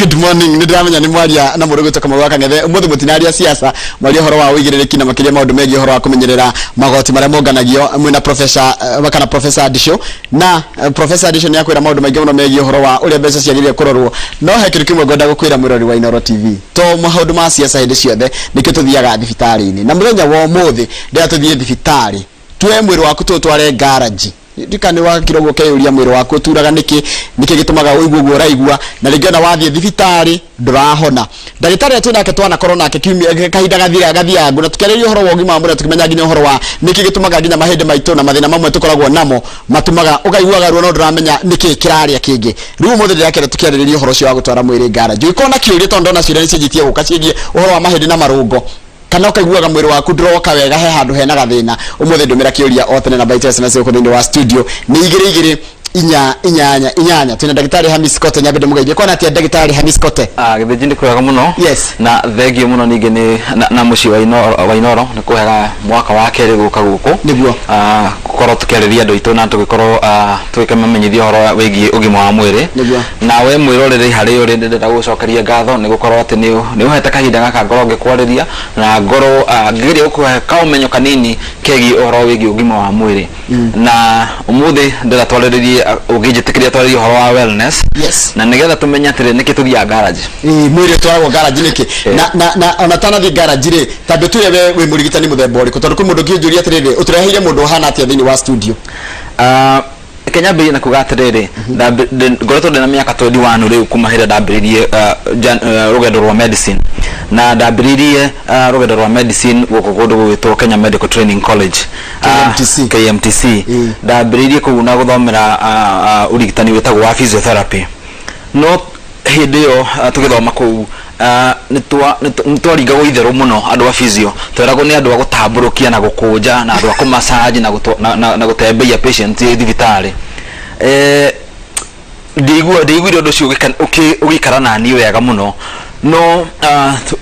Good morning. Nĩ ndĩramenya nĩ mwaria na mũndũ gwĩtwo Kamau wa Kang'ethe. Ũmũthĩ mũtinaria siasa, mwaria ũhoro wa ũigĩrĩrĩki na makĩria maũndũ megiĩ ũhoro wa kũmenyerera magoti marĩa monganagio mwĩna professor kana Professor Ndicũ na Professor Ndicũ nĩ akwĩra maũndũ maingĩ mũno megiĩ ũhoro wa ũrĩa mbeca ciagĩrĩire kũrorwo. No he kĩndũ kĩmwe ngwenda gũkwĩra mwĩrori wa Inooro TV, to maũndũ ma siasa hĩndĩ ciothe nĩkĩo tũthiaga thibitarĩ-inĩ, na mũthenya wa ũmũthĩ ndĩrenda tũthiĩ thibitarĩ tuoe mwĩrĩ waku tũũtware garage. Ndika nĩ wakira ũguo ũkeyũria mwĩrĩ waku ũturaga nĩkĩ, nĩkĩ gĩtũmaga ũigue ũguo ũraigua, na rĩngĩ ona wathiĩ thibitarĩ ndũrahona. Ndagĩtarĩ ũrĩa twĩ nake twanakorwo nake kiumia kahinda gathira gathiangu na tũkĩarĩrĩria ũhoro wa ũgima wa mwĩrĩ na tũkĩmenya nginya ũhoro wa nĩkĩ gĩtũmaga nginya mahĩndĩ maitũ na mathĩna mamwe tũkoragwo namo matũmaga ũkaiguaga ruo no ndũramenya nĩkĩ kĩrarĩa kĩngĩ. Rĩu ũmũthĩ ndĩrakena tũkĩarĩrĩria ũhoro ũcio wa gũtwara mwĩrĩ garage. Ũngĩkorwo na kĩũria tondũ ndona ciũria nĩ cianjĩtie gũka ciĩgiĩ ũhoro wa mahĩndĩ na marũngo, kana ũkaiguaga mwĩrĩ waku ndũroka wega, he handũ hena gathĩna, ũmũthĩ ndũmĩra kĩũria o tene. Namba itũ ya SMS gũkũ thĩinĩ wa studio nĩ 2 2 4 8 8 8. Twĩna ndagĩtarĩ Hamis Kote. Nyambe ndĩmũgeithie. Kwana atĩa, ndagĩtarĩ Hamis Kote? Ah, Gĩthĩnji, nĩ kwega mũno. Na thengio mũno ningĩ nĩ na mũciĩ wa Inooro, wa Inooro nĩ kũhega mwaka wa kerĩ gũka gũkũ. Ah, gũkorwo tũkĩarĩria andũ aitũ na tũgĩkorwo tũgĩkĩmamenyithia ũhoro wĩgiĩ ũgima wa mwĩrĩ. Na we mwĩroreri harĩ ũrĩ, ndĩrenda gũgũcokeria ngatho nĩ gũkorwo atĩ nĩ ũhete kahinda gaka ngorwo ngĩkwarĩria na ngorwo ngĩgeria gũkũhe kaũmenyo kanini kegiĩ ũhoro wĩgiĩ ũgima wa mwĩrĩ. Na ũmũthĩ ndĩrenda twarĩrĩrie, ũngĩnjĩtĩkĩria twarĩrie ũhoro wa wellness. Na nĩgetha tũmenye atĩrĩ, nĩkĩ tũthiaga garage. Ĩĩ, mwĩrĩ ũtwaragwo garage nĩkĩ? Na ona tanathiĩ garage rĩ, tondũ tuge we wĩ mũrigitani mũthemba ũrĩkũ? Tondũ kwĩ mũndũ ũngĩnjũria atĩrĩrĩ, ũtũreheire mũndũ ũhana atĩa thĩinĩ wa studio? Ah, reke nyambĩrĩrie na kuga atĩrĩrĩ, ngoretwo ndĩna mĩaka 21 rĩu kuma hĩrĩa ndambĩrĩirie rũgendo rwa medicine, na ndambĩrĩirie rũgendo rwa medicine gũkũ kũndũ gũgwĩtwo Kenya Medical Training College. KMTC. KMTC. Ndambĩrĩirie kũu na gũthomera ũrigitani wĩtagwo wa physiotherapy. No hĩndĩ ĩyo tũgĩthoma kũu, nĩ twaringagwo itherũ mũno andũ a physio. Tweragwo nĩ andũ a gũtambũrũkia na gũkũnja na andũ a kũmassage na gũtembeia patient thibitarĩ. Ndiaiguire ũndũ ũcio ũgĩikara naniĩ wega mũno. No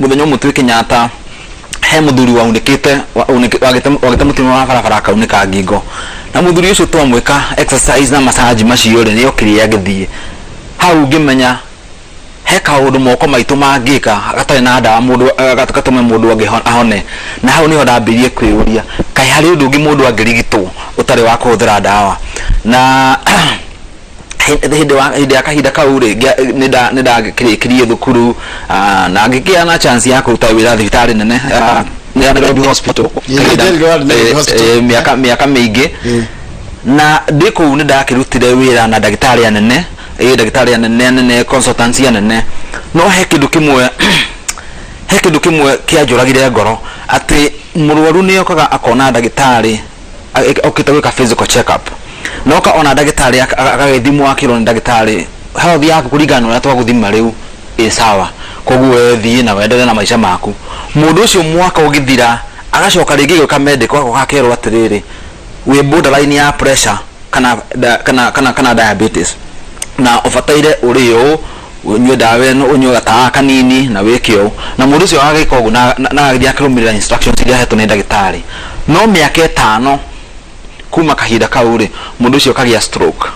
mũthenya ũmwe twĩ Kenyatta, he mũthuri waunĩkĩte, wagĩte mũtino wa barabara, akaunĩka ngingo. Na mũthuri ũcio twamwĩka exercise na massage macio rĩ, nĩ okire agĩthiĩ. Hau ngĩmenya he kaũndũ moko maitũ mangĩka gatarĩ na ndawa mũndũ gatũme mũndũ ahone. Na hau nĩho ndambĩrĩirie kwĩyũria, kaĩ harĩ ũndũ ũngĩ mũndũ angĩrigitwo ũtarĩ wa kũhũthĩra ndawa? Na hĩndĩ ya kahinda kau rĩ, nĩ ndakĩrĩkirie thukuru na ngĩgĩa na chance ya kũruta wĩra thibitarĩ nene ya Nairobi Hospital. Nairobi Hospital. Mĩaka mĩingĩ. Na ndĩ kũu nĩ ndakĩrutire wĩra na ndagĩtarĩ anene, ndagĩtarĩ anene anene, consultants anene. No he kĩndũ kĩmwe kĩanjũragire ngoro, atĩ mũrwaru nĩ okaga akona ndagĩtarĩ okĩte gwĩka physical check up, noka ona ndagĩtarĩ agagĩthimwo, akĩrwo nĩ ndagĩtarĩ, health yaku kũringana na ũrĩa twagũthima rĩu ĩ sawa, koguo we thiĩ na wendelee na maica maku. Mũndũ ũcio mwaka ũgĩthira agacoka rĩngĩ gwĩka medical, agoka akerwo atĩrĩrĩ, wĩ borderline ya pressure kana diabetes, na ũbataire ũrĩe ũũ, ũnyue ndawa ĩno, ũnyue gatawa kanini na wĩke ũũ. Na mũndũ ũcio agagĩka ũguo na agagĩthiĩ akĩrũmĩrĩra instructions iria ahetwo nĩ ndagĩtarĩ. No mĩaka 5 kuma kahinda kau rĩ, mũndũ ũcio akagĩa stroke.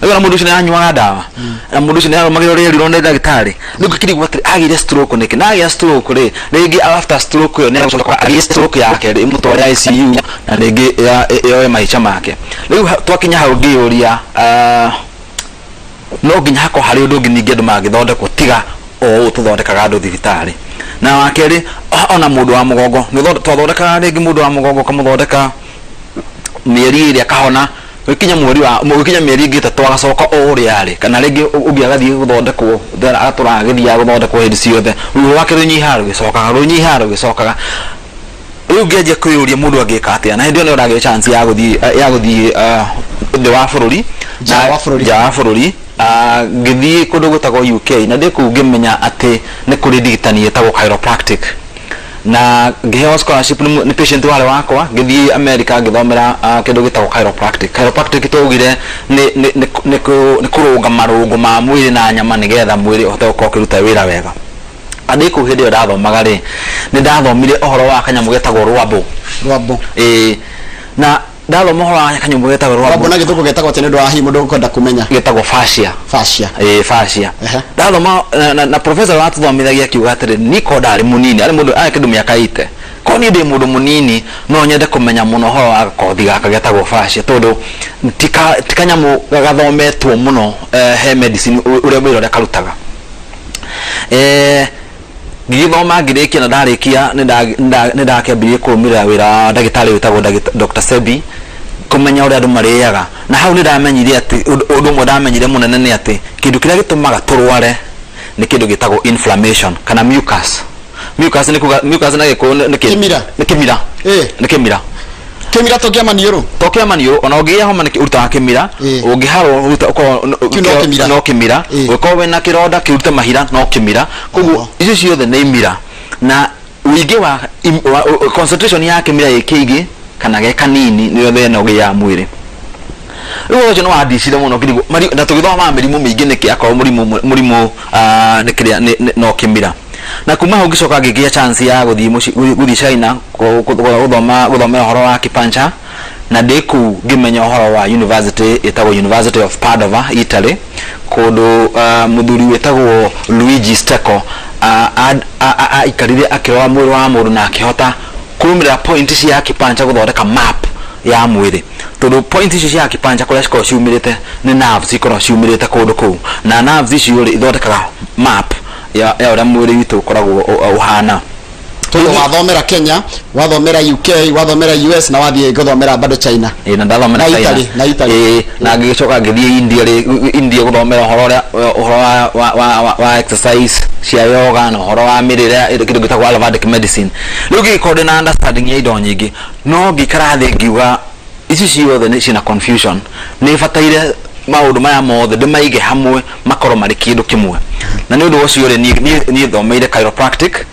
Rĩu ona mũndũ ũcio nĩ aranyuaga ndawa na mũndũ ũcio nĩ arũmagĩrĩra ũrĩa erirwo nĩ ndagĩtarĩ, rĩu ngĩkĩrigwo atĩrĩ, agĩire stroke nĩkĩ? Na agĩa stroke rĩ, rĩngĩ after stroke ĩyo nĩ agũcoka agĩe stroke ya kerĩ ĩmũtware ICU na rĩngĩ yoe maica make. Rĩu twakinya hau ngĩyũria, no nginya hakorwo harĩ ũndũ ũngĩ ningĩ andũ mangĩthondekwo tiga o ũũ tũthondekaga andũ thibitarĩ. Na wa kerĩ, ona mũndũ wa mũgongo, twathondekaga rĩngĩ mũndũ wa mũgongo, ũkamũthondeka mĩeri 2 akahona, gũkinya mweri wa gũkinya mĩeri ĩngĩ 3 agacoka o ũrĩa arĩ, kana rĩngĩ ũngĩ agathiĩ gũthondekwo, agatũra agĩthiaga gũthondekwo hĩndĩ ciothe, ruo rwake rũnyihaga rũgĩcokaga, rũnyihaga rũgĩcokaga. Rĩu ngĩanjia kwĩyũria mũndũ angĩka atĩa. Na hĩndĩ ĩyo nĩyo ndagĩire chance ya gũthiĩ thĩ wa bũrũri. Nja wa bũrũri. Nja wa bũrũri. Ngĩthiĩ kũndũ gwĩtagwo UK, na ndĩ kũu ngĩmenya atĩ nĩ kũrĩ ndigitani ĩtagwo chiropractic, na ngĩheo scholarship nĩ patient warĩ wakwa. Ngĩthiĩ America ngĩthomera kĩndũ gĩtagwo chiropractic. Chiropractic twaugire nĩ kũrũnga marũngo ma mwĩrĩ na nyama nĩgetha mwĩrĩ ũhote gũkorwo ũkĩruta wĩra wega. Na ndĩ kũu, hĩndĩ ĩyo ndathomaga rĩ, nĩ ndathomire ũhoro wa kanyamũ getagwo rwambo. Rwambo. Ĩĩ, na Ndathoma ũhoro wa kanyamũ getagwo Rwambũ rwambũ na gĩthũngũ getagwo atĩa nĩ ũndũ wa hihi mũndũ ũkwenda kũmenya? Getagwo fascia. Fascia. Ĩĩ, fascia. Ndathoma na professor watuthomithagia akiuga atĩrĩ, niko ndarĩ mũnini, arĩ mũndũ arĩ kĩndũ mĩaka 80, ko niĩ ndĩ mũndũ mũnini no nyende kũmenya mũno ũhoro wa gakothi gaka getagwo fascia, tondũ ti kanyamũ gathometwo mũno he medicine ũrĩa wĩra ũrĩa karutaga. Ngĩgĩthoma ngĩrĩkia, na ndarĩkia nĩ ndakĩambirie kũrũmĩrĩra wĩra wa ndagĩtarĩ wĩtagwo Dr. Sebi, kũmenya ũrĩa andũ marĩaga. Na hau nĩ ndamenyire atĩ ũndũ ũmwe ndamenyire mũnene nĩ atĩ kĩndũ kĩrĩa gĩtũmaga tũrware nĩ kĩndũ gĩtagwo inflammation kana mucus. Mucus nĩ kuga, mucus na Gĩkũyũ nĩ kĩ? Kĩmira. Nĩ kĩmira. Nĩ kĩmira. Kĩmira to kĩa maniũrũ? To kĩa maniũrũ, ona ũngĩgĩa homa nĩ ũrutaga kĩmira. Ũngĩharwo ũruta ũkorwo Kĩu no kĩmira. No kĩmira. Ũngĩkorwo wĩna kĩronda kĩrute mahira no kĩmira. Koguo icio ciothe nĩ imira, na ũingĩ wa concentration ya kĩmira gĩ kĩingĩ kana ge kanini nĩyo thĩna ũgĩaga mwĩrĩ. Rĩu ũcio nĩ wandicire mũno ngĩrigwo na tũgĩthomaga mĩrimũ mĩingĩ nĩkĩ akorwo mũrimũ nĩ kĩrĩa no kĩmira. Na kuma hau ngĩcoka ngĩgĩa chance ya gũthiĩ mũciĩ, gũthiĩ China gũthoma, gũthomera ũhoro wa acupuncture, na ndĩ kũu ngĩmenya ũhoro wa university ĩtagwo University of Padova, Italy, kũndũ mũthuri wĩtagwo Luigi Stecco aikarire akĩrora mwĩrĩ wa mũndũ na akĩhota kũrũmĩrĩra point cia acupuncture gũthondeka map ya mwĩrĩ, tondũ point icio cia acupuncture kũrĩa cikoragwo ciumĩrĩte nĩ nerves ikoragwo ciumĩrĩte kũndũ kũu, na nerves icio rĩ ithondekaga map ya ũrĩa mwĩrĩ witũ ũkoragwo ũhana. Tondũ wathomera Kenya, wathomera UK, wathomera US, na wathiĩ gũthomera bado China. Ĩĩ, na ndathomera Na China. Italy, na Italy. Ĩĩ, na ngĩgĩcoka ngĩthiĩ India rĩ, India gũthomera ũhoro ũrĩa ũhoro wa exercise cia yoga na ũhoro wa mĩrĩre, kĩndũ gĩtagwo Ayurvedic medicine. Rĩu ngĩgĩkorwo ndĩna understanding ya indo nyingĩ, no ngĩikara thĩ ngiuga ici ciothe nĩ ciĩna confusion, nĩ bataire maũndũ maya mothe ndĩmaige hamwe makorwo marĩ kĩndũ kĩmwe. Na nĩ ũndũ ũcio rĩ, niĩ thomeire chiropractic,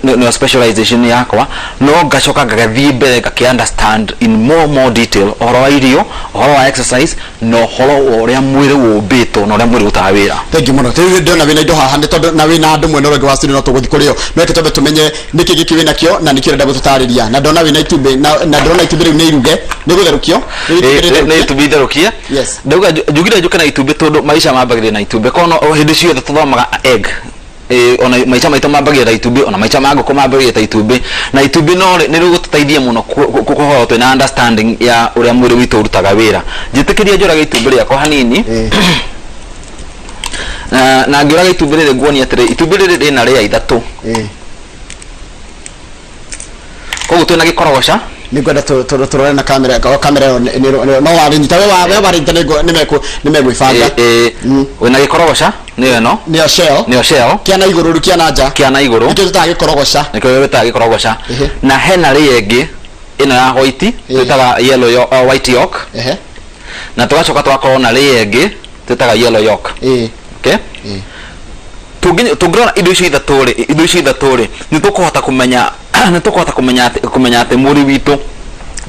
nĩyo specialization yakwa, no ngacoka ngagathiĩ mbere ngakĩ understand in more detail ũhoro wa irio, ũhoro wa exercise, na ũhoro wa ũrĩa mwĩrĩ ũmbĩtwo na ũrĩa mwĩrĩ ũrutaga wĩra. Thank you mũno. Rĩu ndĩrona wĩna indo haha, nĩ tondũ na wĩna andũ mwena ũrĩa ũngĩ wa studio, no tũgũthiĩ kũrĩ o, no reke twambe tũmenye nĩkĩ gĩkĩ wĩna kĩo na nĩkĩ ũrenda gũtũtarĩria. Na ndona wĩna itumbĩ, na ndĩrona itumbĩ rĩu nĩ iruge, nĩ gũtherũkio, nĩ itumbĩ nĩ rĩtherũkie. Itumbĩ itherũkie. Ndauga njugire njũke na itumbĩ tondũ maica mambagĩrĩria na itumbĩ. Kono hĩndĩ ciothe tũthomaga egg. Ona maica maitũ mambagĩrĩria ta itumbĩ, ona maica ma ngũkũ mambagĩrĩria ta itumbĩ, na itumbĩ no nĩ rĩgũtũteithia mũno kũhota twĩna understanding ya ũrĩa mwĩrĩ witũ ũrutaga wĩra. Njĩtĩkĩria njũrage itumbĩ rĩakwa hanini. Na ngĩũraga itumbĩ rĩrĩ nguonia atĩrĩ, itumbĩ rĩrĩ rĩna rĩa ithatũ. Koguo twĩna gĩkorogoca. Nĩ ngwenda tũrore na kamera, o kamera ĩyo no warĩnyita we we warĩnyita nĩ megwĩbanga. Wĩna gĩkorogoca nĩyo ĩno. Nĩyo shell. Nĩyo shell. Kĩa na igũrũ rĩu, kĩa na nja. Kĩa na igũrũ. Nĩkĩo tũtaga gĩkorogoca. Nĩkĩo twĩtaga gĩkorogoca. Na hena rĩya ĩngĩ ĩno ya white, twĩtaga yellow white yolk. Na tũgacoka tũgakorwo na rĩya ĩngĩ twĩtaga yellow yolk. Okay? Tũngĩrora indo icio ithatũ rĩ, nĩ tũkũhota kũmenya, nĩ tũkũhota kũmenya atĩ mwĩrĩ witũ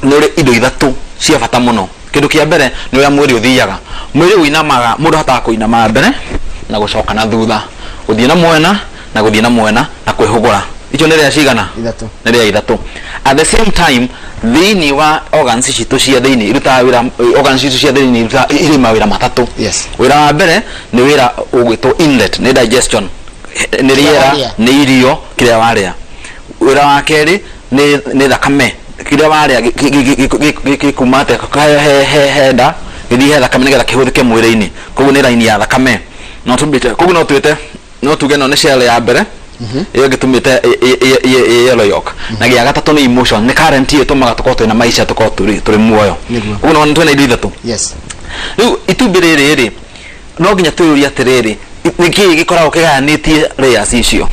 nĩ ũrĩ indo ithatũ cia bata mũno. Kĩndũ kĩa mbere nĩ ũrĩa mwĩrĩ ũthiaga. Mwĩrĩ ũinamaga, mũndũ ahotaga kũinama mbere na gũcoka na thutha, gũthiĩ na mwena na gũthiĩ na mwena na kwĩhũgũra. Icio nĩ rĩa cigana? Ithatũ. Nĩ rĩa ithatũ. At the same time, thĩinĩ wa organs citũ cia thĩinĩ irutaga wĩra, organs citũ cia thĩinĩ irutaga irĩ mawĩra matatũ. Wĩra wa mbere nĩ wĩra ũgwĩtwo inlet, nĩ digestion, nĩ rĩera, warĩa. Nĩ irio kĩrĩa warĩa. Wĩra wa kerĩ nĩ thakame, kĩrĩa warĩa gĩkuma atĩa he nda gĩthiĩ he thakame nĩgetha kĩhũthĩke mwĩrĩ-inĩ. Koguo nĩ line ya thakame. No tũmĩte, koguo no twĩte, no tuge ĩno nĩ shell ya mbere, ĩyo ĩngĩ tũmĩte yellow yolk, na gĩa gatatũ nĩ emotion, nĩ current ĩyo ĩtũmaga tũkorwo twĩna maica, tũkorwo tũrĩ muoyo. Koguo no twĩna indo ithatũ. Rĩu itumbĩ rĩrĩ rĩ, no nginya twĩyũrie atĩrĩrĩ, nĩkĩĩ gĩkoragwo kĩgayanĩtie layers icio?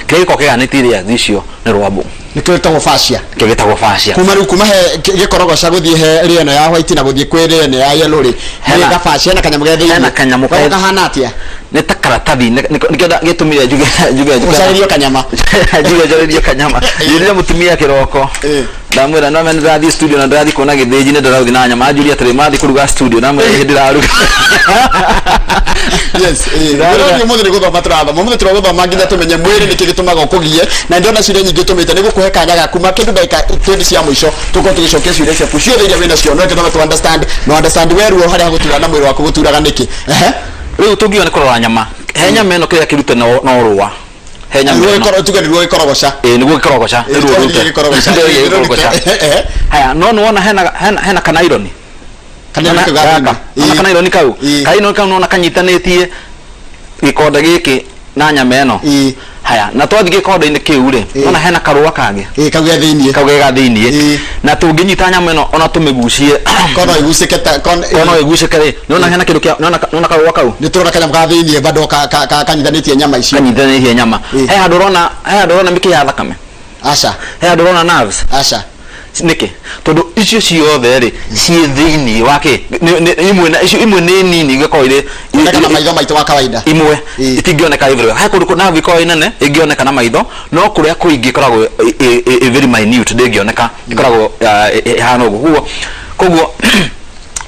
Kĩrĩa gĩkoragwo kĩgayanĩtie layers icio nĩ rwambũ. Nĩkĩo gĩtagwo fascia. Nĩkĩo gĩtagwo fascia. Kuma rĩu kuma he gĩkorogoca gũthiĩ he layer ĩno ya white na gũthiĩ kwĩ layer ĩno ya yellow rĩ, nĩ ga fascia, hena kanyamũ ge thĩinĩ. Hena kanyamũ Kanyamũ kahana atĩa? Nĩ ta karatathi, nĩkĩo gĩtũmire njuge Ũcarĩrio kanyama. Njuge njarĩrio kanyama. Njĩrire mũtumia kĩroko. Ndamwĩra no mene ndĩrathiĩ studio na ndĩrathiĩ kuona gĩthĩnji, nĩ ndĩrathiĩ na nyama. Anjũria atĩrĩ, mathiĩ kũruga studio? Ndamwĩra ĩĩ ndĩraruga. Yes, eh. Rĩu ũmũthĩ nĩ gũthoma tũrathoma, ũmũthĩ tũragũthoma nginya tũmenye mwĩrĩ nĩkĩ gĩtũmaga ũkũgie, na ndĩrona ciũria nyingĩ tũmĩte. Nĩ gũkũhe kanya gaku ma kĩndũ ndagĩka 20 cia mũico, tũkorwo tũgĩcokia ciũria ciaku ciothe iria wĩnacio. No reke tu understand, no understand we ruo harĩa gũtura na mwĩrĩ waku gũturaga nĩkĩ. Ehe. Rĩu tũngiuga nĩ kũrora nyama, he nyama ĩno kĩrĩa kĩrute no rũa he nyama Ruo ĩno. gĩkorwo, tuge nĩ ruo gĩkorogoca. Ĩĩ, nĩguo gĩkorogoca, nĩ ruo Ĩĩ, rute. gĩkorogoca. Nĩ gĩkorogoca. Ehe. Haya, no nĩwona hena kanaironi. Kana nĩkĩo ga Gaka. thĩinĩ. Ona kanaironi kau. Ĩĩ. Kanaironi kau nona kanyitanĩtie gĩkonde gĩkĩ na nyama ĩno. Ĩĩ. Haya, na twathiĩ gĩkonde-inĩ kĩu rĩ, Ĩĩ. nona hena karũa kangĩ. Ĩĩ, kau ge thĩinĩ. Kau ge ga thĩinĩ. Ĩĩ. Na tũngĩnyita nyama ĩno ona tũmĩgucie, kono igucĩke ta kono. Kono ĩgucĩke rĩ, nona hena kĩndũ kĩa nona karũa kau. Nĩ tũrona kanyamũ ga thĩinĩ bado kanyitanĩtie nyama icio. Kanyitanĩtie nyama. Ĩĩ. He handũ ũrona mĩkiha ya thakame? Aca. He handũ ũrona nerves? Aca. Nĩkĩ? Tondũ icio ciothe rĩ, ciĩ thĩinĩ wa kĩ? Imwe na icio imwe nĩ nini, igĩkorwo irĩ Kuoneka na maitho maitũ wa kawaida. Imwe Ĩĩ. itingĩoneka everywhere. He kũndũ nerve ikoragwo ĩ nene ĩngĩoneka na maitho, no kũrĩa kũingĩ ĩkoragwo ĩ very minute, ndĩngĩoneka, ĩkoragwo ĩhana ũguo. Koguo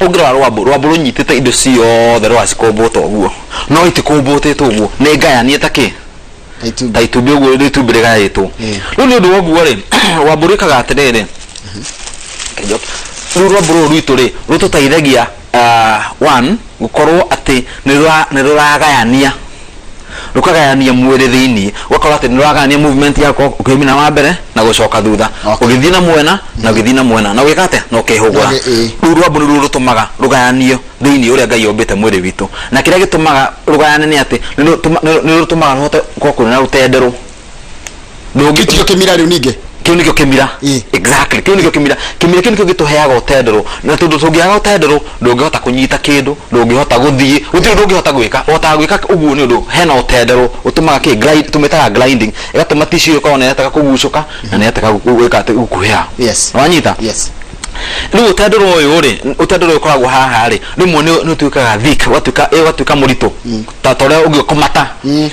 ũngĩrora rwambũ, rwambũ rũnyitĩte indo ciothe, rũracikũmbũta ũguo, no itikũmbũtĩtwo ũguo, nĩ ngayanie ta kĩ? Ta itumbĩ. Ta itumbĩ ũguo, rĩ itumbĩ rĩgaĩtwo. Rĩu nĩ ũndũ wa ũguo rĩ, rwambũ rwĩkaga atĩrĩrĩ. Reke njoke. Rĩu rwambũ rũrũ rwitũ rĩ, rũtũteithagia one, gũkorwo atĩ nĩ rũragayania, rũkagayania mwĩrĩ thĩinĩ, ũgakorwo atĩ nĩ rũragayania movement yaku ũkĩumia na wa mbere na gũcoka thutha, ũgĩthiĩ na mwena na ũgĩthiĩ na mwena na ũgĩka atĩa na ũkĩhũgũra. Rĩu rwambũ nĩruo rũtũmaga rũgayanio thĩinĩ ũrĩa Ngai ombĩte mwĩrĩ witũ, na kĩrĩa gĩtũmaga rũgayane nĩ atĩ nĩ rũtũmaga rũhote gũkorwo kwĩna rũtenderũ. Kĩu tikĩo kĩmira rĩu ningĩ? Kĩu nĩkĩo kĩmira. Exactly, kĩu nĩkĩo kĩmira. Kĩmira kĩu nĩkĩo gĩtũheaga ũtenderũ, na tondũ tũngĩaga ũtenderũ, ndũngĩhota kũnyita kĩndũ, ndũngĩhota gũthiĩ, gũtirĩ ũndũ ũngĩhota gwĩka. Ũhotaga gwĩka ũguo nĩ ũndũ hena ũtenderũ ũtũmaga kĩ glide, tũmĩtaga gliding, ĩgatũma tissue ĩkorwo nĩ ĩrahota kũgucũka na nĩ ĩrahota gwĩka atĩ gũkuhĩha. Nĩwanyita? Yes. Rĩu ũtenderũ ũyũ rĩ, ũtenderũ ũyũ ũkoragwo haha rĩ, rĩmwe nĩ ũtuĩkaga thick, ũgatuĩka mũritũ ta ũrĩa ũngĩkũmata.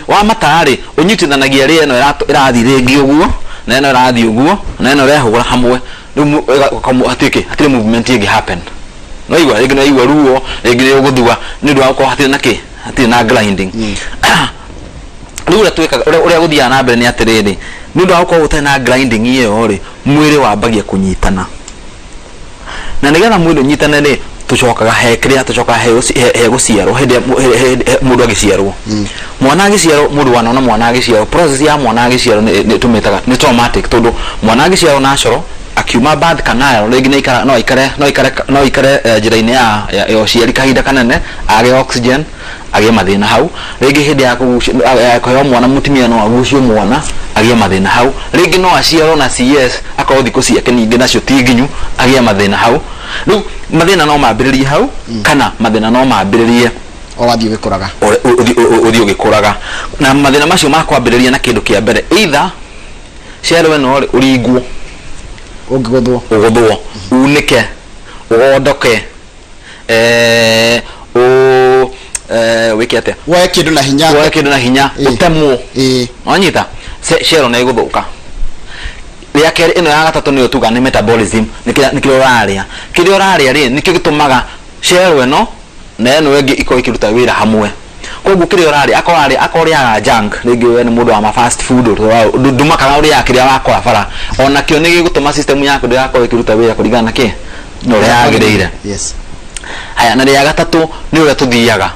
Wamata rĩ, ũnyitithanagia rĩ ĩno ĩrathiĩ rĩngĩ ũguo, na ĩno ĩrathiĩ ũguo, na ĩno ĩrehũgũra hamwe. Rĩu hatirĩ kĩ, hatirĩ movement ĩngĩ happen. Nĩwaigua? Rĩngĩ nĩwaigua ruo, rĩngĩ nĩ ũgũthua nĩ ũndũ wa gũkorwo hatirĩ na kĩ, hatirĩ na grinding. Rĩu ũrĩa twĩkaga, ũrĩa gũthiaga na mbere nĩ atĩrĩrĩ, nĩ ũndũ wa gũkorwo gũtarĩ na grinding ĩyo rĩ, mwĩrĩ wambagia kũnyitana. Na nĩgetha mwĩrĩ ũnyitane rĩ, tũcokaga he kĩrĩa tũcokaga he gũciarwo, hĩndĩ ĩrĩa mũndũ agĩciarwo. Mwana agĩciarwo, mũndũ wanona mwana agĩciarwo, process ya mwana agĩciarwo nĩ tũmĩtaga nĩ traumatic, tondũ mwana agĩciarwo natural, akiuma birth canal rĩngĩ no aikare njĩra-inĩ ya ũciari kahinda kanene, age oxygen, agĩe mathĩna hau. Rĩngĩ hĩndĩ ya kũheo mwana, mũtumia no agucio mwana agĩe mathĩna hau. Rĩngĩ no aciarwo na CS, akorwo thikũ ciake ningĩ nacio ti nginyu, agĩe mathĩna hau. Rĩu mathĩna no mambĩrĩrie hau, kana mathĩna no mambĩrĩrie o wathiĩ ũgĩkũraga. Ũthiĩ ũgĩkũraga. Na mathĩna macio ma kwambĩrĩria na kĩndũ kĩa mbere, either cero ĩno rĩ, ũringwo. Ũngĩgũthwo. Ũgũthwo, unĩke, ũgondoke, wĩke atĩa? Woe kĩndũ na hinya. Woe kĩndũ na hinya. Ũtemwo. Wanyita cero nĩ ĩgũthũka. Rĩa kerĩ, ĩno ya gatatũ nĩyo tuga nĩ metabolism, nĩ kĩrĩa ũrarĩa. Kĩrĩa ũrarĩa rĩ, nĩkĩo gĩtũmaga cero ĩno na ĩno ĩngĩ ikorwo ikĩruta wĩra hamwe. Koguo kĩrĩa ũrarĩa, akorwo ũrĩaga junk, rĩngĩ we nĩ mũndũ wa ma fast food, ndũmakaga ũrĩaga kĩrĩa wakora bara, onakĩo nĩ gĩgũtũma system yaku ndĩgakorwo ĩkĩruta wĩra kũringana na kĩ na ũrĩa yagĩrĩire. Haya, na rĩa gatatũ nĩ ũrĩa tũthiaga,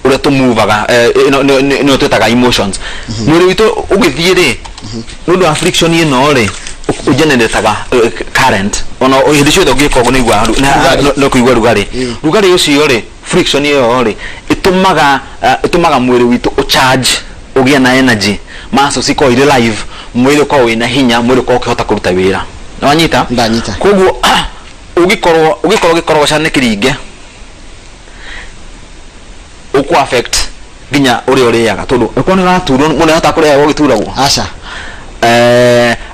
ũrĩa tũmuvaga, ĩno nĩyo twĩtaga emotions. Mwĩrĩ witũ ũgĩthiĩ rĩ, nĩ ũndũ wa friction ĩno rĩ, ũgenerataga current. Ona hĩndĩ ciothe ũngĩka ũguo nĩ ũkũigua rugarĩ. Rugarĩ ũcio rĩ, friction ĩyo rĩ, ĩtũmaga mwĩrĩ witũ ũcharge, ũgĩe na energy, muscles ikorwo irĩ live, mwĩrĩ ũkorwo wĩna hinya, mwĩrĩ ũkorwo ũkĩhota kũruta wĩra. Nĩwanyita? Ndanyita. Koguo ũngĩkorwo gĩkorogoca nĩ kĩringe, ũkũ affect nginya ũrĩa ũrĩaga, tondũ angĩkorwo nĩ ũraturwo, mũndũ nĩahotaga kũrĩa ũgĩturagwo? Aca.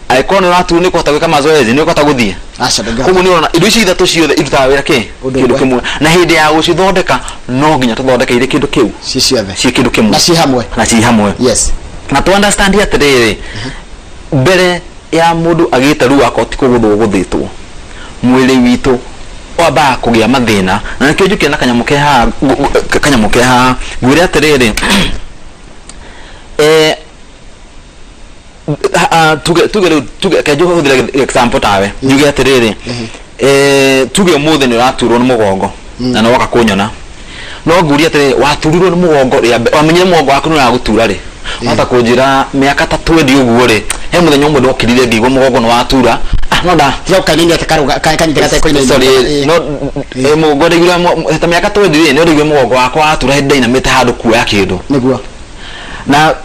Angĩkorwo nĩ ũraturwo, nĩ ũkũhota gwĩka mazoezi? Nĩ ũkũhota gũthiĩ? Aca, ndũngĩhota. Koguo nĩ ũrona indo ici ithatũ ciothe irutaga wĩra kĩ Ũndũ kĩndũ ũmwe. Kĩmwe, na hĩndĩ ya gũcithondeka no nginya tũthondeke irĩ kĩndũ kĩu. Ci ciothe. Ciĩ kĩndũ kĩmwe. Na ci hamwe. Na ci hamwe. Na tu understand atĩrĩrĩ, mbere ya mũndũ agĩte ruo, akorwo ti kũgũthwo ũgũthĩtwo, mwĩrĩ witũ Wambaga kũgĩa mathĩna, na nĩkĩo njũkire na kanyamũ ke haha, kanyamũ ke haha ngwĩre atĩrĩrĩ, tuge rĩu, tuge reke hũthĩre example tawe, njuge atĩrĩrĩ, tuge ũmũthĩ nĩ ũraturwo nĩ mũgongo na nĩ woka kũnyona, no ngũrie atĩrĩrĩ, waturirwo nĩ mũgongo rĩa mbere, wamenyire mũgongo waku nĩ ũragũtura rĩ? Wahota kũnjĩra mĩaka ta 20 ũguo rĩ, he mũthenya ũmwe ndokĩrire ngĩigua mũgongo nĩ watura, ah, no nda Tiga kanini ati karuga kanyite gatekoina. Sorry, no mũgongo ndaiguire ta mĩaka 20 rĩ, nĩ ndaiguire mũgongo wakwa watura hĩndĩ ndainamĩte handũ kuoya kĩndũ. Niguo. Na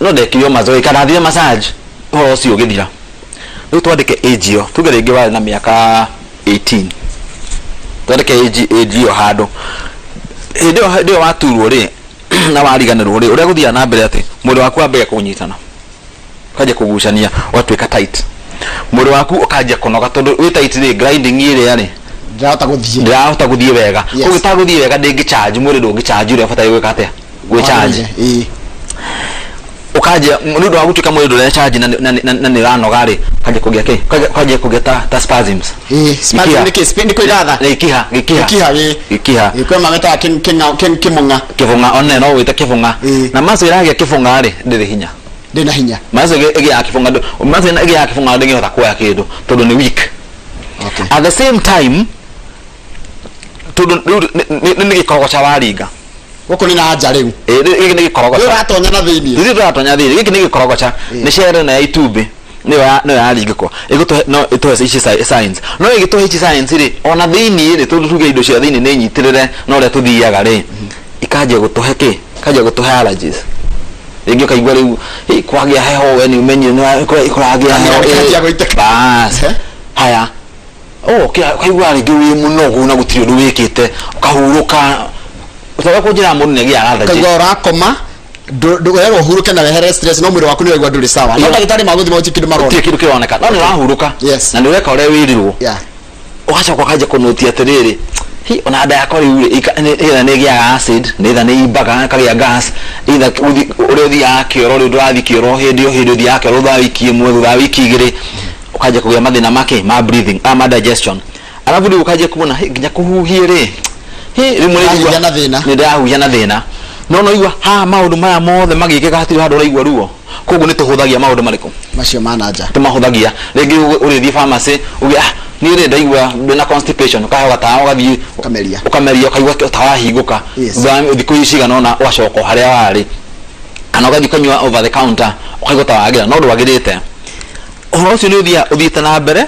no ndekire o mazoezi kana ndathire massage, ũhoro ũcio ũgĩthira. Rĩu twandĩke age ĩyo, tuge rĩngĩ warĩ na mĩaka 18, twandĩke age ĩyo handũ. Hĩndĩ ĩyo waturwo rĩ, na wariganĩrwo rĩ, ũrĩa gũthiaga na mbere atĩ mwĩrĩ waku wambagia kũnyitana, ũkanjia kũgucania, ũgatuĩka tight. Mwĩrĩ waku ũkanjia kũnoga tondũ wĩ tight rĩ, grinding ĩrĩa rĩ ndĩrahota gũthiĩ, ndĩrahota gũthiĩ wega. Koguo ĩtagũthiĩ wega, ndĩngĩ charge, mwĩrĩ ndũngĩ charge ũrĩa ũbataire gwĩka atĩa, gwĩ charge. Ũkanjia nĩ ũndũ wa gũtuĩka mwĩrĩ ndũre charge na nĩ ũranoga rĩ, ũkanjia kũgĩa kĩ, ũkanjia kũgĩa ta spasms. Spasm nĩ kĩ? Nĩ kwĩgatha. Gĩkiha, gĩkiha. Gĩkiha, ĩĩ. Gĩkiha. Ĩĩ, kwĩ mametaga kĩmũng'a. Kĩbũng'a, one no wĩte kĩbũng'a. Na muscle ĩragĩa kĩbũng'a rĩ, ndĩrĩ hinya. Ndĩrĩ na hinya. Muscle ĩgĩaga kĩbũng'a, muscle ĩgĩaga kĩbũng'a ndĩngĩhota kuoya kĩndũ tondũ nĩ weak. At the same time, tondũ rĩu nĩ gĩkorogoca waringa. Gũkũ nĩ na nja rĩu. Ĩĩ, gĩkĩ nĩ gĩkorogoca. Rĩu ũratonya na thĩinĩ. Rĩu tũratonya thĩinĩ. Gĩkĩ nĩ gĩkorogoca. Nĩ cere na ya itumbĩ. Nĩyo nĩyo yaringĩkwo. Ĩgũtũhe, no ĩtũhe ici signs. No ĩgĩtũhe ici signs rĩ, ona thĩinĩ rĩ, tondũ tuge indo cia thĩinĩ nĩ nyitĩrĩre na ũrĩa tũthiaga rĩ, ikanjia gũtũhe kĩ? Ikanjia gũtũhe allergies. Rĩngĩ ũkaigua rĩu, hĩ, kwagĩa heho we nĩ ũmenyire nĩ kũragĩa heho. Kamira nĩkanjia gũitĩka. Bas. Haya. Oh, ũkaigua rĩngĩ wĩ mũnogu na gũtirĩ ũndũ wĩkĩte, ũkahurũka. Ũtoga kũnjĩra mũndũ nĩ agĩaga allergy. Ũkaigua ũrakoma, werwo ũhurũke na wehere stress, no mwĩrĩ waku nĩ ũraigua ndũrĩ sawa. No ndagĩtarĩ magũthima gũtirĩ kĩndũ marona. Gũtirĩ kĩndũ kĩroneka. No nĩ ũrahurũka. Na nĩ ũreka ũrĩa wĩrirwo. Ũgacoka ũkanjia kũnũtia atĩrĩrĩ, hi, ona nda yakwa rĩu rĩ, either nĩ ĩgĩaga acid, either nĩ imbaga, ĩkagĩa gas, either ũrĩa ũthiaga kĩoro rĩu ndũrathiĩ kĩoro hĩndĩ o hĩndĩ, ũthiaga kĩoro thutha wa wiki ĩmwe, thutha wa wiki igĩrĩ, ũkanjia kũgĩa mathĩna ma kĩ? Ma breathing, ma digestion. Alafu rĩu ũkanjia kuona, hĩ, nginya kũhuhia rĩ, hĩ, rĩmwe nĩ Ũrahuhia na thĩna. Nĩ ndĩrahuhia na thĩna. No no igua haha maũndũ maya mothe magĩkĩka hatirĩ handũ ũraigua ruo. Koguo nĩ tũhũthagia maũndũ marĩkũ? Macio ma na nja. Tũmahũthagia. Rĩngĩ ũrĩthiĩ pharmacy, uge, ah, niĩ rĩ ndaigua ndĩna constipation, ũkaheo gatawa ũgathiĩ Ũkameria. Ũkameria ũkaigua ta wahingũka. Thutha wa thikũ cigana ũna ũgacoka o harĩa warĩ. Kana ũgathiĩ ũkanyua over the counter, ũkaigua ta wagĩra, no ndwagĩrĩte. Ũhoro ũcio nĩ ũthiaga ũthiĩte na mbere,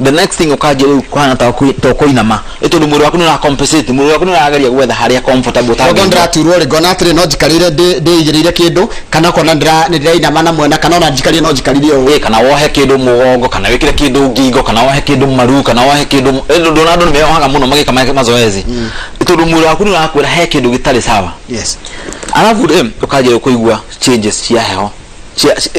the next thing ũkanjia rĩu kũhana ta ũkũinama, nĩ tondũ mwĩrĩ waku nĩ ũra compensate, mwĩrĩ waku nĩ ũrageria gwetha harĩa comfortable Okorwo ũtangĩigua. ndĩraturwo rĩ, ngona atĩrĩ, no njikarĩire ndĩigĩrĩire kĩndũ, kana ũkona nĩ ndĩrainama na mwena, kana ona njikarire no njikarire ũũ. Ĩĩ, kana wohe kĩndũ mũgongo, kana wĩkĩre kĩndũ ngingo, kana wohe kĩndũ maru, kana wohe kĩndũ, ndũrona andũ nĩ meyohaga mũno magĩka mazoezi, nĩ tondũ mwĩrĩ waku nĩ ũrakwĩra he kĩndũ gĩtarĩ sawa. Arabu rĩ, ũkanjia rĩu kũigua changes cia heho.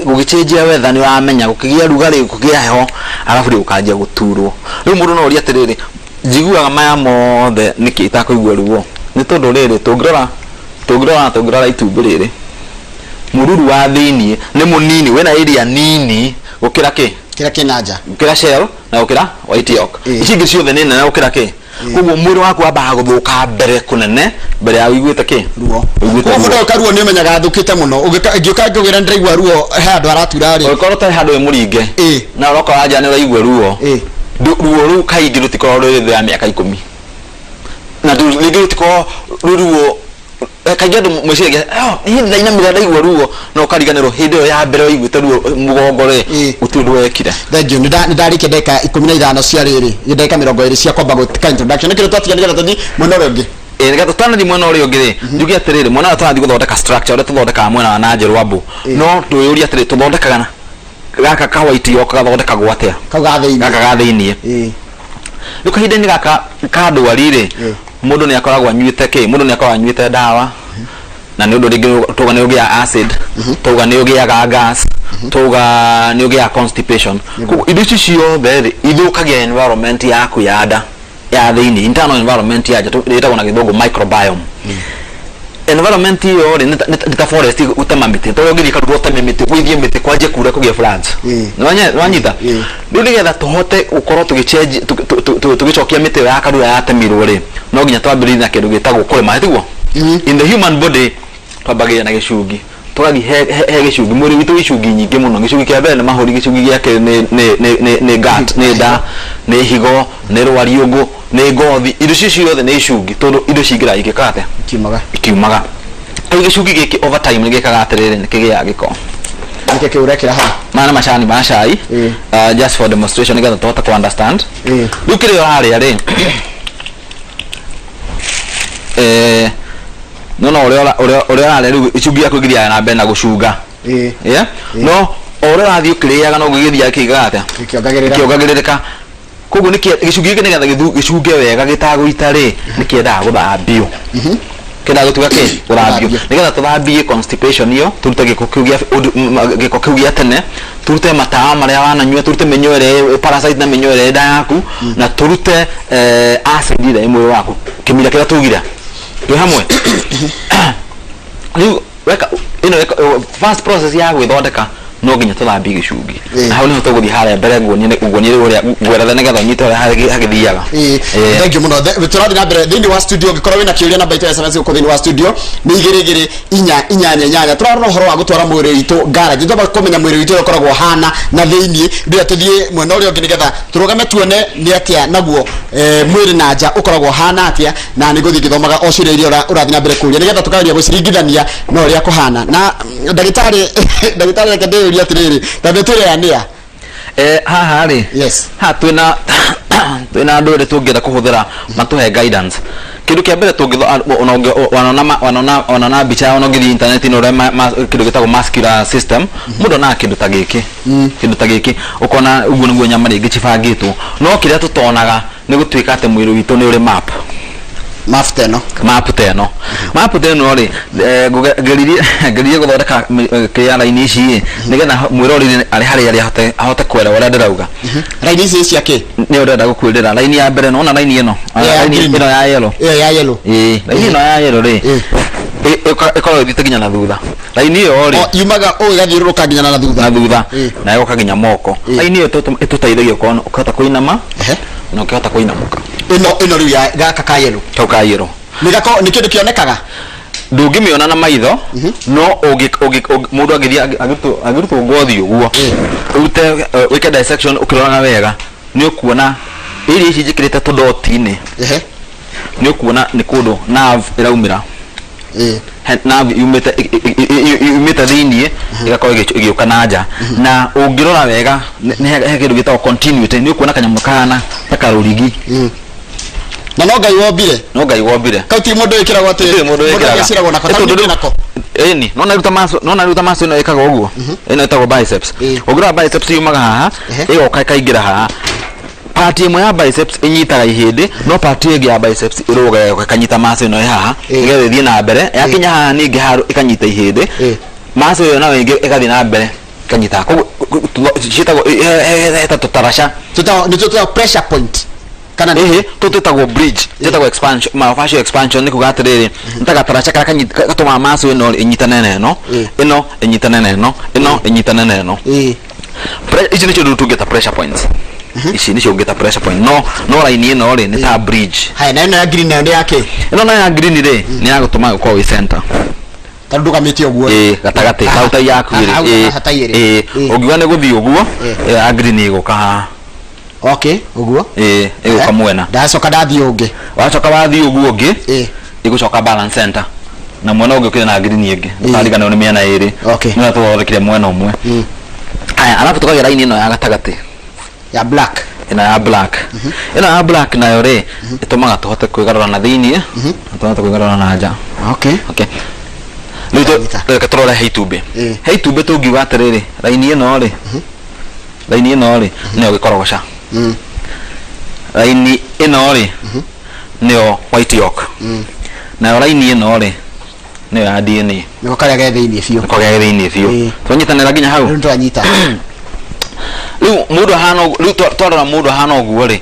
Gũgĩcenjia weather nĩ ũramenya, gũkĩgĩa rugarĩ, gũkĩgĩa heho, arabu rĩu ũkanjia gũturwo. Rĩu mũndũ no orie atĩrĩrĩ, njiguaga maya mothe nĩkĩ itakũigua ruo? Nĩ tondũ rĩrĩ, tũngĩrora tũngĩrora tũngĩrora itumbĩ rĩrĩ, mũruru wa thĩiniĩ nĩ mũnini, wĩna area nini gũkĩra kĩ? Kĩrĩa kĩna nja. Gũkĩra shell na gũkĩra white yolk. Ici ingĩ ciothe nĩ nene gũkĩra kĩ? Koguo mwĩrĩ waku wambaga gũthũka mbere kũnene mbere ya ũiguĩte kĩ? Ruo. Ũiguĩte Koguo ruo. mũndũ agĩũka ruo nĩ ũmenyaga athũkĩte mũno. Ingĩũka ngĩkwĩra nĩ ndĩraigua ruo he handũ haratura rĩ. Ũngĩkorwo ũtarĩ handũ wĩ mũringe na ũroka wanjĩra nĩ ũraigua ruo, ruo rũu kaingĩ rũtikoragwo rwĩ thĩ ya mĩaka 10. Na rĩngĩ rũtikoragwo rwĩ ruo, kaingĩ andũ meciragia, oh, niĩ ndainamĩrĩra ndaigua ruo, no ũkariganĩrwo hĩndĩ ĩyo ya mbere waiguĩte ruo mũgongo rĩ, gũtirĩ ũndũ wekire. Thank you. Nĩ ndarĩkia ndagĩka 15 cia rĩrĩ, ndagĩka 20 cia kwamba gwĩka introduction. Nĩkĩo twatiga nĩgetha tũthiĩ mwena ũrĩa ũngĩ. Ĩĩ, nĩgetha tũtanathiĩ mwena ũrĩa ũngĩ rĩ, njuge atĩrĩrĩ, mwena ũrĩa tũrathiĩ gũthondeka structure ũrĩa tũthondekaga mwena wa na nja rwambũ, no twĩyũrie atĩrĩ, tũthondekaga na gaka ka white yolk gathondekagwo atĩa? Kau ga thĩinĩ. Gaka ga thĩinĩ. Rĩu kahinda-inĩ gaka ka ndwari rĩ, mũndũ nĩ akoragwo anyuĩte kĩ? Mũndũ nĩ akoragwo anyuĩte ndawa, na nĩ ũndũ rĩngĩ tuga nĩ ũgĩaga acid, tuga nĩ ũgĩaga gas, tuga nĩ ũgĩaga constipation. Koguo indo ici ciothe rĩ, ithũkagia environment yaku ya nda ya thĩinĩ, internal environment ya nja, ĩtagwo na gĩthũngũ microbiome. Environment ĩyo rĩ, nĩ ta forest, gũtema mĩtĩ, tondũ ũngĩthiĩ Karura ũteme mĩtĩ, gũithie mĩtĩ, kwanjie kura, kũgĩe floods. Nĩwanyita? Rĩu nĩgetha tũhote gũkorwo tũgĩchange, tũgĩcokia mĩtĩ ĩyo ya Karura yatemirwo rĩ, no nginya twambĩrĩrie na kĩndũ gĩtagwo kũrĩma, tiguo? In the human body twambagĩrĩria na gĩcungi, tũgathiĩ he gĩcungi. Mwĩrĩ witũ wĩ icungi nyingĩ mũno. Gĩcungi kĩa mbere nĩ mahũri, gĩcungi gĩa kerĩ nĩ gut, nĩ nda, nĩ higo, nĩ rwariũngũ, nĩ ngothi. Indo icio ciothe nĩ icungi, tondũ indo cingĩraga igĩkaga atĩa? Kiumaga. Ikiumaga. Rĩu gĩcungi gĩkĩ over time nĩ gĩkaga atĩrĩrĩ, nĩ kĩgĩaga gĩko. Nĩkĩ kĩu ũrekĩra hau? Maya nĩ macani ma cai. Just for demonstration, nĩgetha tũhote ku understand. Rĩu kĩrĩa ũrarĩa rĩ, nona ũrĩa ũrarĩa, rĩu icungi yaku ĩgĩthiaga na mbere na gũcunga. Yeah? No o ũrĩa ũrathiĩ ũkĩrĩaga, noguo gĩthiaga kĩigaga atĩa? Gĩkĩongagĩrĩra. Kĩongagĩrĩrĩka. Koguo nĩ gĩcungi gĩkĩ, nĩgetha gĩcunge wega gĩtagũita rĩ, nĩ kĩendaga gũthambio, kĩendaga gũtuĩka kĩ gũthambio. Gũthambio. Nĩgetha tũthambie constipation ĩyo, tũrute gĩko kĩu gĩa gĩko kĩu gĩa tene, tũrute matawa marĩa wananyua, tũrute mĩnyoo ĩrĩa parasite na mĩnyoo ĩrĩa ĩ nda yaku, na tũrute acid ĩrĩa ĩ mwĩrĩ waku, kĩmira kĩrĩa tugire twĩ hamwe. Rĩu weka ĩno first process ya gwĩthondeka, no nginya tũthambie gĩcungi. Na hau nĩho tũgũthiĩ harĩa mbere, nguonie rĩu ũrĩa ngweretha, nĩgetha ũnyite ũrĩa hagĩthiaga. Thank you mũno. Tũrathiĩ na mbere thĩinĩ wa studio. Ũngĩkorwo wĩna kĩũria, namba itũ ya SMS gũkũ thĩinĩ wa studio nĩ 22488. Tũrarora ũhoro wa gũtwara mwĩrĩ witũ garage, twamba kũmenya mwĩrĩ witũ ũrĩa ũkoragwo ũhana na thĩinĩ, rĩrĩa tũthiĩ mwena ũrĩa ũngĩ, nĩgetha tũrũgame tuone nĩ atĩa naguo mwĩrĩ na nja ũkoragwo ũhana atĩa. Na nĩ ngũthiĩ ngĩthomaga o ciũria iria ũrathiĩ na mbere kũria, nĩgetha tũkageria gũciringithania na ũrĩa kũhana na ndagĩtarĩ. Reke ndĩyũrie atĩrĩrĩ, ta mĩtĩ ĩrĩa nĩa? Haha rĩ, haha twĩna andũ erĩ tũngĩenda kũhũthĩra matũhe guidance. Kĩndũ kĩa mbere tũngĩtho ona wanona mbica, ona ũngĩthiĩ internet-inĩ ũrĩa kĩndũ gĩtagwo muscular system, mũndũ onaga kĩndũ ta gĩkĩ, kĩndũ ta gĩkĩ, ũkona ũguo nĩguo nyama rĩngĩ cibangĩtwo. No kĩrĩa tũtonaga nĩ gũtuĩka atĩ mwĩrĩ witũ nĩ ũrĩ map. Map ta ĩno. Map ta ĩno. Map ta ĩno rĩ, ngeririe gũthondeka kĩrĩa raini ici ĩ, nĩgetha mwĩroreri arĩ harĩa arĩ ahote kuelewa ũrĩa ndĩrauga. Raini ici cia kĩ? Nĩ ũrenda gũkwĩrĩra raini ya mbere, nona raini ĩno? Ĩyo ya raini green. Ĩno ya yellow. Ĩyo ya yellow. Ĩĩ, raini ĩno ya yellow rĩ, ĩkoragwo ĩthiĩte nginya na thutha. Raini ĩyo rĩ, O, yumaga ũũ ĩgathiũrũrũka nginya na thutha. Na thutha. Na ĩgoka nginya moko. Raini ĩyo ĩtũteithagia ũkorwo ũkĩhota kũinama na ũkĩhota kũinamũka. Ĩno rĩu ya gaka ka yellow? Kau ka yellow. Nĩ gako nĩ kĩndũ kĩonekaga? Ndũngĩmĩona na maitho, no mũndũ angĩthiĩ angĩrutwo ngothi ũguo, ũrute wĩke dissection ũkĩroraga wega, nĩ ũkuona iria ici njĩkĩrĩte tũdoti-inĩ. Nĩ ũkuona nĩ kũndũ nerve ĩraumĩra. Nerve yumĩte thĩiniĩ, ĩgakorwo ĩgĩũka na nja. Na ũngĩrora wega, nĩ he kĩndũ gĩtagwo continuity, nĩ ũkuona kanyamũ kahana ta karũrigi. Na no Ngai wombire. No Ngai wombire. Kau ti mũndũ wĩkĩragwo atĩ? Gũtirĩ mũndũ wĩkĩraga. Agĩciragwo nako. Ĩ, tondũ tondũ ndĩ nako. Ĩni nona rĩu ta muscle, nona rĩu ta muscle ĩno ĩkaga ũguo, ĩno ĩtagwo biceps. Ũngĩrora, biceps yumaga haha, ĩgoka ĩkaingĩra haha. Part ĩmwe ya biceps ĩnyitaga ihĩndĩ, no part ĩngĩ ya biceps ĩrũgaga ĩgoka ĩkanyita muscle ĩno ĩ haha, nĩgetha ĩthiĩ na mbere. Yakinya haha ningĩ haru ĩkanyita ihĩndĩ, muscle ĩyo nayo ĩngĩ ĩgathiĩ na mbere ĩkanyita. Koguo ciĩtagwo he ta tũtaraca. Tũtagwo nĩ tũtagwo pressure point kana nĩ? Ĩhĩ, tũtũ twĩtagwo bridge, twĩtagwo expansion, myofascial expansion. Nĩ kuga atĩrĩrĩ, nĩ ta gataraca karĩa gatũmaga muscle ĩno ĩnyitane na ĩno, ĩno ĩnyitane na ĩno, ĩno ĩnyitane na ĩno. Ici nĩcio rĩu tũngĩta pressure points. Ici nĩcio ũngĩta pressure point, no raini ĩno rĩ, nĩ ta bridge. Haya, na ĩno ya green nayo nĩ ya kĩ? Ĩno nayo ya green rĩ, nĩ ya gũtũma gũkorwo wĩ center. Tondũ ndũgamĩte ũguo. Ĩĩ, gatagatĩ Haha. hau tai yaku rĩ. Haha, Ĩĩ, haha tai ĩrĩ. Ĩĩ. Ũngiuga nĩ gũthiĩ ũguo, ĩyo ya green ĩgũka haha. Okay, ũguo. Ĩĩ, ĩgũka mwena. Ndacoka ndathiĩ ũngĩ. Wacoka wathiĩ ũguo ũngĩ, ĩgũcoka balance center, na mwena ũngĩ ũkĩrĩ na green ĩngĩ. Ndũkariganĩrwo nĩ mĩena ĩrĩ. Nĩwe tũthondekire mwena ũmwe. Haya, arabu tũkagĩa raini ĩno ya gatagatĩ. Ya black. Ĩno ya black. Ĩno ya black nayo rĩ, ĩtũmaga tũhote kwĩgarũra na thĩiniĩ na tũhote kwĩgarũra na nja. Okay, rĩu Ndanyita. Reke tũrore he itumbĩ. He itumbĩ tũngiuga atĩrĩrĩ, raini ĩno rĩ nĩyo gĩkorogoca. Raini ĩno rĩ, nĩyo white yolk. Nayo raini ĩno rĩ, nĩyo ya DNA. Nĩko karĩa ge thĩinĩ biũ. Nĩko ge thĩiniĩ biũ. Twanyitanĩra nginya hau? Rĩu nĩtwanyita. Rĩu mũndũ ahana ũguo, rĩu twarora mũndũ ahana ũguo rĩ,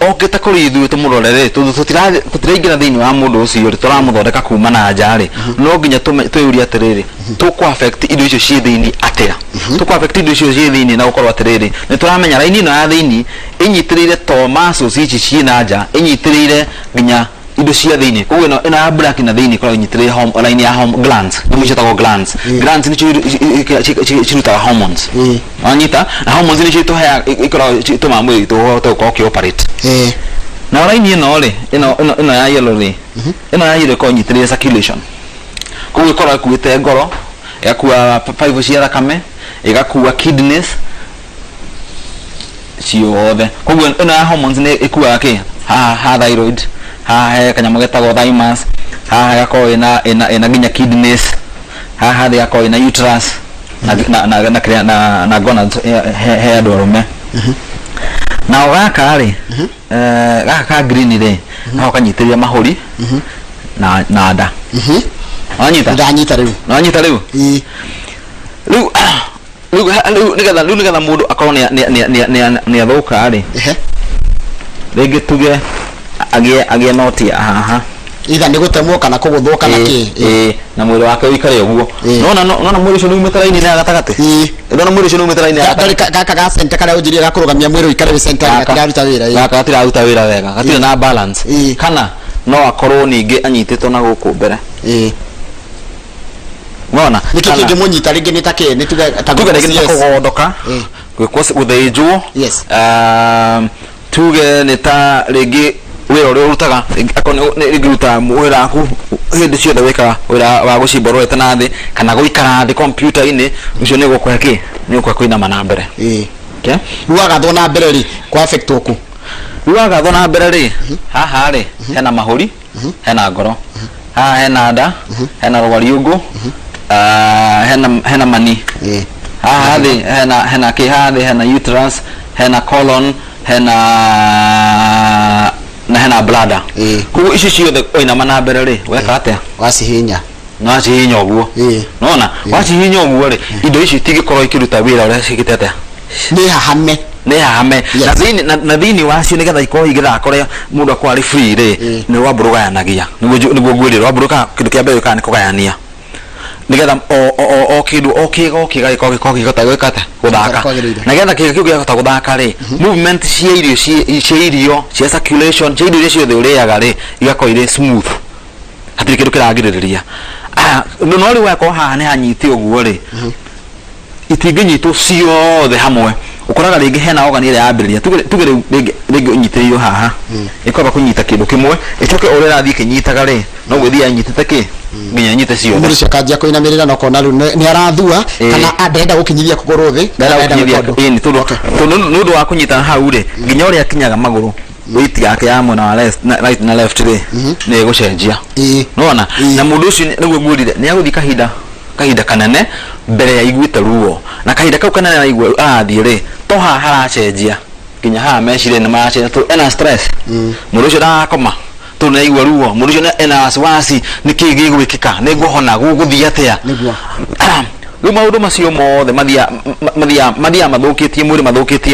Okĩte kũrĩ ithuĩ tũmũrore rĩ, tondũ tũtiraingĩra thĩinĩ wa mũndũ ũcio rĩ, tũramũthondeka kuma na nja rĩ, no nginya twĩyũrie atĩrĩrĩ, tũkũ affect indo icio ciĩ thĩinĩ atĩa? Tũkũ affect indo icio ciĩ thĩinĩ na gũkorwo atĩrĩrĩ, nĩ tũramenya raini ĩno ya thĩinĩ ĩnyitĩrĩire to muscles ici ciĩ na nja, ĩnyitĩrĩire nginya indo cia thĩinĩ. Koguo ĩno ĩno ya black na thĩinĩ ĩkoragwo ĩnyitĩrĩire line ya glands, nyamũ ciĩtagwo glands. Glands nĩcio cirutaga hormones. Wanyita? Na hormones nĩcio itũheaga, ikoragwo itũmaga mwĩrĩ witũ ũhote gũkorwo ũkĩ operate. Na raini ĩno rĩ, ĩno ya yellow rĩ, ĩno ya yellow ĩkoragwo ĩnyitĩrĩire circulation. Koguo ĩkoragwo ĩkuĩte ngoro, ĩgakua pipe cia thakame, ĩgakua kidneys ciothe. Koguo ĩno ya hormones nĩ ĩkuaga kĩ? Haha ha thyroid, haha he kanyamũ getagwo thymus, haha ĩgakorwo ĩna nginya kidneys, haha thĩ ĩgakorwo ĩna uterus na na na na kĩrĩa na gonads he andũ arũme. Nao gaka rĩ, gaka ka green rĩ, nako kanyitĩrĩire mahũri na nda. Wanyita? Ndanyita rĩu. Wanyita rĩu? Ĩĩ. Rĩu nĩgetha mũndũ akorwo nĩ athũka rĩ, rĩngĩ tuge agĩe noti haha. Either nĩ gũtemwo kana kũgũthwo kana kĩ. Ĩĩ, na mwĩrĩ wake ũikare ũguo. Nona mwĩrĩ ũcio nĩ umĩte raini-inĩ ya gatagatĩ. Nona mwĩrĩ ũcio nĩ umĩte raini ya gatagatĩ. Gaka ga center karĩa ũnjĩrire gakũrũgamia mwĩrĩ ũikare wĩ center gatiraruta wĩra. Gaka gatiraruta wĩra wega, gatirĩ na balance. Kana no akorwo ningĩ anyitĩtwo na gũkũ mbere. Nona Nĩkĩ kĩngĩmũnyita rĩngĩ nĩ ta kĩ? Nĩ tuge ta tuge rĩngĩ nĩ ta kũgondoka, gwĩkwo, gũthĩnjwo. Tuge nĩ ta rĩngĩ wĩra ũrĩa ũrutaga, akorwo nĩ rĩngĩ ũrutaga wĩra waku hĩndĩ ciothe, wĩkaga wĩra wa gũcimba ũrorete na thĩ kana gũikara thĩ kompiuta-inĩ, ũcio nĩ ũgũkũhe kĩ? Nĩ ũgũkũhe kũinama na mbere. Okay? Rĩu wagathwo na mbere rĩ, kwa affect kũ? Rĩu wagathwo na mbere rĩ, haha rĩ hena mahũri, hena ngoro, haha hena nda, hena rwariũngũ, hena mani, haha thĩ hena kĩ, haha thĩ hena uterus, hena colon, hena na hena bladder. Koguo icio ciothe wainama na mbere rĩ, weka atĩa? Wacihinya. Wacihinya ũguo. Nona wacihinya ũguo rĩ, indo ici itingĩkorwo ikĩruta wĩra ũrĩa ciĩkĩte atĩa? Nĩ hahame. Nĩ hahame. Na thĩinĩ wacio, nĩgetha ikorwo igĩthaka ũrĩa mũndũ akorwo arĩ free rĩ, nĩ rwambo rũgayanagia. Nĩguo ngwĩrire, rwambo rũkaga, kĩndũ kĩa mbere gĩũkaga nĩ kũgayania, nĩgetha o kĩndũ, o kĩga, o kĩga gĩkorwo gĩkĩhota gwĩka atĩa? Gũthaka. Kwagĩrĩire. Nĩgetha kĩga kĩu kĩahota gũthaka rĩ, movement cia irio, cia irio, cia circulation, cia irio iria ciothe ũrĩaga rĩ, igakorwo irĩ smooth, hatirĩ kĩndũ kĩragirĩrĩria. Ah, no rĩu wakorwo haha nĩ hanyite ũguo rĩ, itingĩnyitwo ciothe hamwe. Ũkoraga rĩngĩ hena organ ĩrĩa yambĩrĩria, tuge rĩu rĩngĩ ũnyitĩrĩirwo haha, ĩkwamba kũnyita kĩndũ kĩmwe, ĩcoke ũrĩa ĩrathiĩ ĩkĩnyitaga rĩ, noguo ĩthiaga ĩnyitĩte kĩ nginya ĩnyite ciothe. Mũndũ ũcio akanjia kũinamĩrĩra na ũkona rĩu nĩ arathua kana ndarenda gũkinyithia kũgũrũ thĩ kana ndarenda ndarenda gũkinyithia gwĩka ũndũ. Ĩni, tondũ tondũ nĩ ũndũ wa kũnyita hau rĩ, nginya ũrĩa akinyaga magũrũ, weight yake ya mwena wa left na right na left rĩ, nĩ ĩgũcenjia. Nĩwona? Na mũndũ ũcio nĩguo ngwĩrire nĩ agũthiĩ kahinda kanene mbere ya aiguĩte ruo, na kahinda kau kanene araigua arathiĩ rĩ, to haha haracenjia, nginya haha meciria nĩ maracenjia, tondũ ena stress. Mũndũ ũcio ndarakoma tondũ nĩ aigua ruo. Mũndũ ũcio ena wasiwasi, nĩ kĩĩ gĩgwĩkĩka, nĩ ngũhona, gũgũthiĩ atĩa? Rĩu maũndũ macio mothe mathiaga mathũkĩtie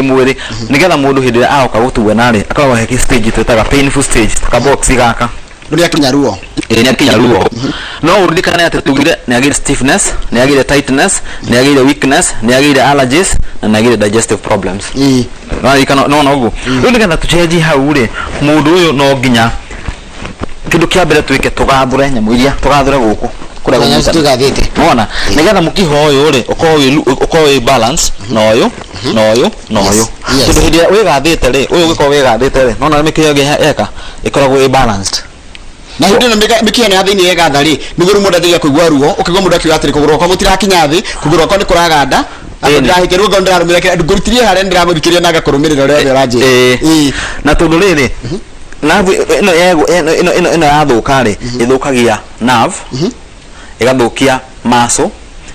mwĩrĩ, nĩgetha mũndũ hĩndĩ ĩrĩa aroka gũtuona rĩ, akoragwo he stage twĩtaga painful stage, kabox gaka. Rĩu nĩakinya ruo. Ĩĩ, nĩ akinya ruo. No ũririkane atĩ tugire nĩ agĩire stiffness, nĩ agĩire tightness, nĩ agĩire weakness, nĩ agĩire allergies na nĩ agĩire digestive problems. Waririkana? Nona ũguo rĩu, nĩgetha tũcenjie hau rĩ, mũndũ ũyũ no nginya kĩndũ kĩa mbere twĩke, tũgathũre nyamũ iria, tũgathũre gũkũ kũrĩa Nyamũ kũnyitana. Tũgathĩte. Nona nĩgetha mũkiha ũyũ rĩ ũkorwo wĩ balance na ũyũ na ũyũ na ũyũ, tondũ hĩndĩ ĩrĩa wĩgathĩte rĩ, ũyũ ũgĩkorwo wĩgathĩte rĩ, nona mĩkiha ĩngĩ eka ĩkoragwo ĩ balanced. Na hĩndĩ ĩno mĩkiha ĩno ya thĩinĩ yegatha rĩ, nĩguo rĩu mũndũ anjagia kũigua ruo, ũkaigua mũndũ akiuga atĩrĩ, kũgũrũ gwakwa gũtirakinya thĩ, kũgũrũ gwakwa nĩ kũraganda. Ndĩrahĩtia rĩu, ngorwo ndĩrarũmĩrĩra kĩrĩa ngũrutirie harĩa ndĩramũthikĩrĩria na ngakũrũmĩrĩra ũrĩa wothe ũranjĩra. Na tondũ rĩrĩ, nerve ĩno ĩno yathũka rĩ, ĩthũkagia nerve, ĩgathũkia muscle,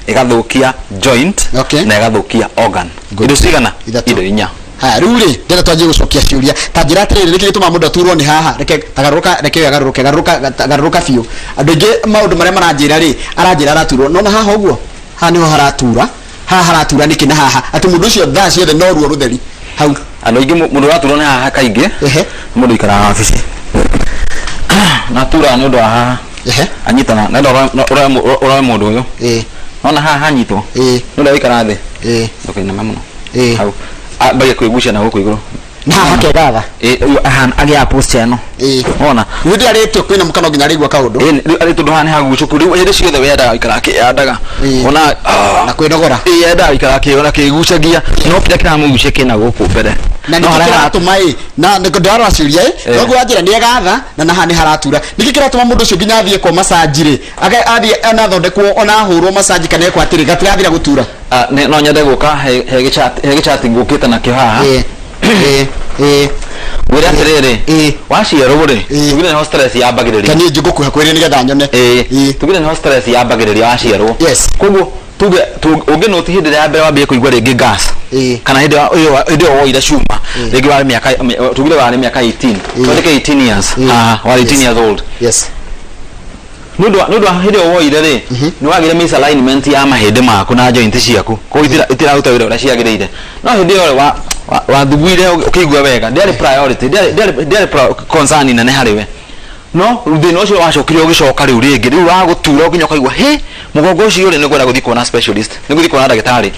ĩgathũkia joint na ĩgathũkia organ. Indo cigana? Ithatũ. Indo inya. Haya, rĩu rĩ, ndĩrenda twanjie gũcokia ciũria. Ta njĩra atĩrĩrĩ, nĩkĩ gĩtũmaga mũndũ aturwo nĩ haha? Reke tagarũrũka, reke ũyũ agarũrũke, garũrũka, garũrũka biũ. Andũ aingĩ maũndũ marĩa maranjĩra rĩ, aranjĩra araturwo nona haha ũguo, haha nĩho haratura, haha haratura nĩkĩ? Na haha atĩ mũndũ ũcio thaa ciothe no ruo rũtheri hau. Andũ aingĩ mũndũ ũraturwo nĩ haha kaingĩ, nĩ mũndũ ũikaraga wabici na aturaga nĩ ũndũ wa haha. Anyitana na ũrore mũndũ ũyũ. Nona haha hanyitwo nĩ ũrĩa waikara thĩ, ndũkainame mũno hau, ambagia kwĩgucia na gũkũ igũrũ. Na haha hakegatha. Ĩ, ahana agĩaga posture ĩno. Wona? Hĩndĩ arĩtio kwĩna mũkano nginya arĩigua kaũndũ. Ĩ, rĩu arĩ tondũ haha nĩ hagucũku, rĩu hĩndĩ ciothe we endaga gũikara akĩyandaga. Ona na kwĩnogora. Ĩ, endaga gũikara akĩgucagia, no kĩrĩa kĩramũgucia kĩna gũkũ mbere. Na No nĩkĩ harĩa kĩratũma ĩ na ndĩrarora ciũria ĩ no ngwĩra njĩra nĩ egatha na na haha nĩ haratura. Nĩkĩ kĩratũma mũndũ ũcio nginya athiĩ kwa massage rĩ, athiĩ ona athondekwo ona ahũrwo massage kana ekwo atĩrĩ gatirathira gũtura? Ah, no nyende gũka he gĩchati ngũkĩte nakĩo haha. Ĩ ĩ ĩ Ngwĩre atĩrĩrĩ, waciarwo rĩ, tugire nĩho stress yambagĩrĩria. Kana niĩ ngũkuha kwĩrĩ nĩgetha nyone. Tugire nĩho stress yambagĩrĩria waciarwo. Koguo tuge ũngĩnũti hĩndĩ ĩrĩa ya mbere wambie kũigua rĩngĩ gas, kana hĩndĩ hĩndĩ ĩyo woire cuma rĩngĩ warĩ mĩaka, tugire warĩ mĩaka 18, twandĩke 18 years haha, warĩ 18 years old. Nĩ ũndũ wa hĩndĩ ĩyo woire rĩ, nĩ wagĩire misalignment ya mahĩndĩ maku na joint ciaku, koguo itiraruta wĩra ũrĩa ciagĩrĩire. No hĩndĩ ĩyo wathuguire ũkĩigua wega, ndĩarĩ priority, ndĩarĩ concern nene harĩ we. No thĩna ũcio wacokire ũgĩcoka rĩu rĩngĩ, rĩu wagũtura nginya ũkaigua hĩ, mũgongo ũcio rĩ, nĩ ngwenda gũthiĩ kuona specialist, nĩ ngũthiĩ kuona ndagĩtarĩ.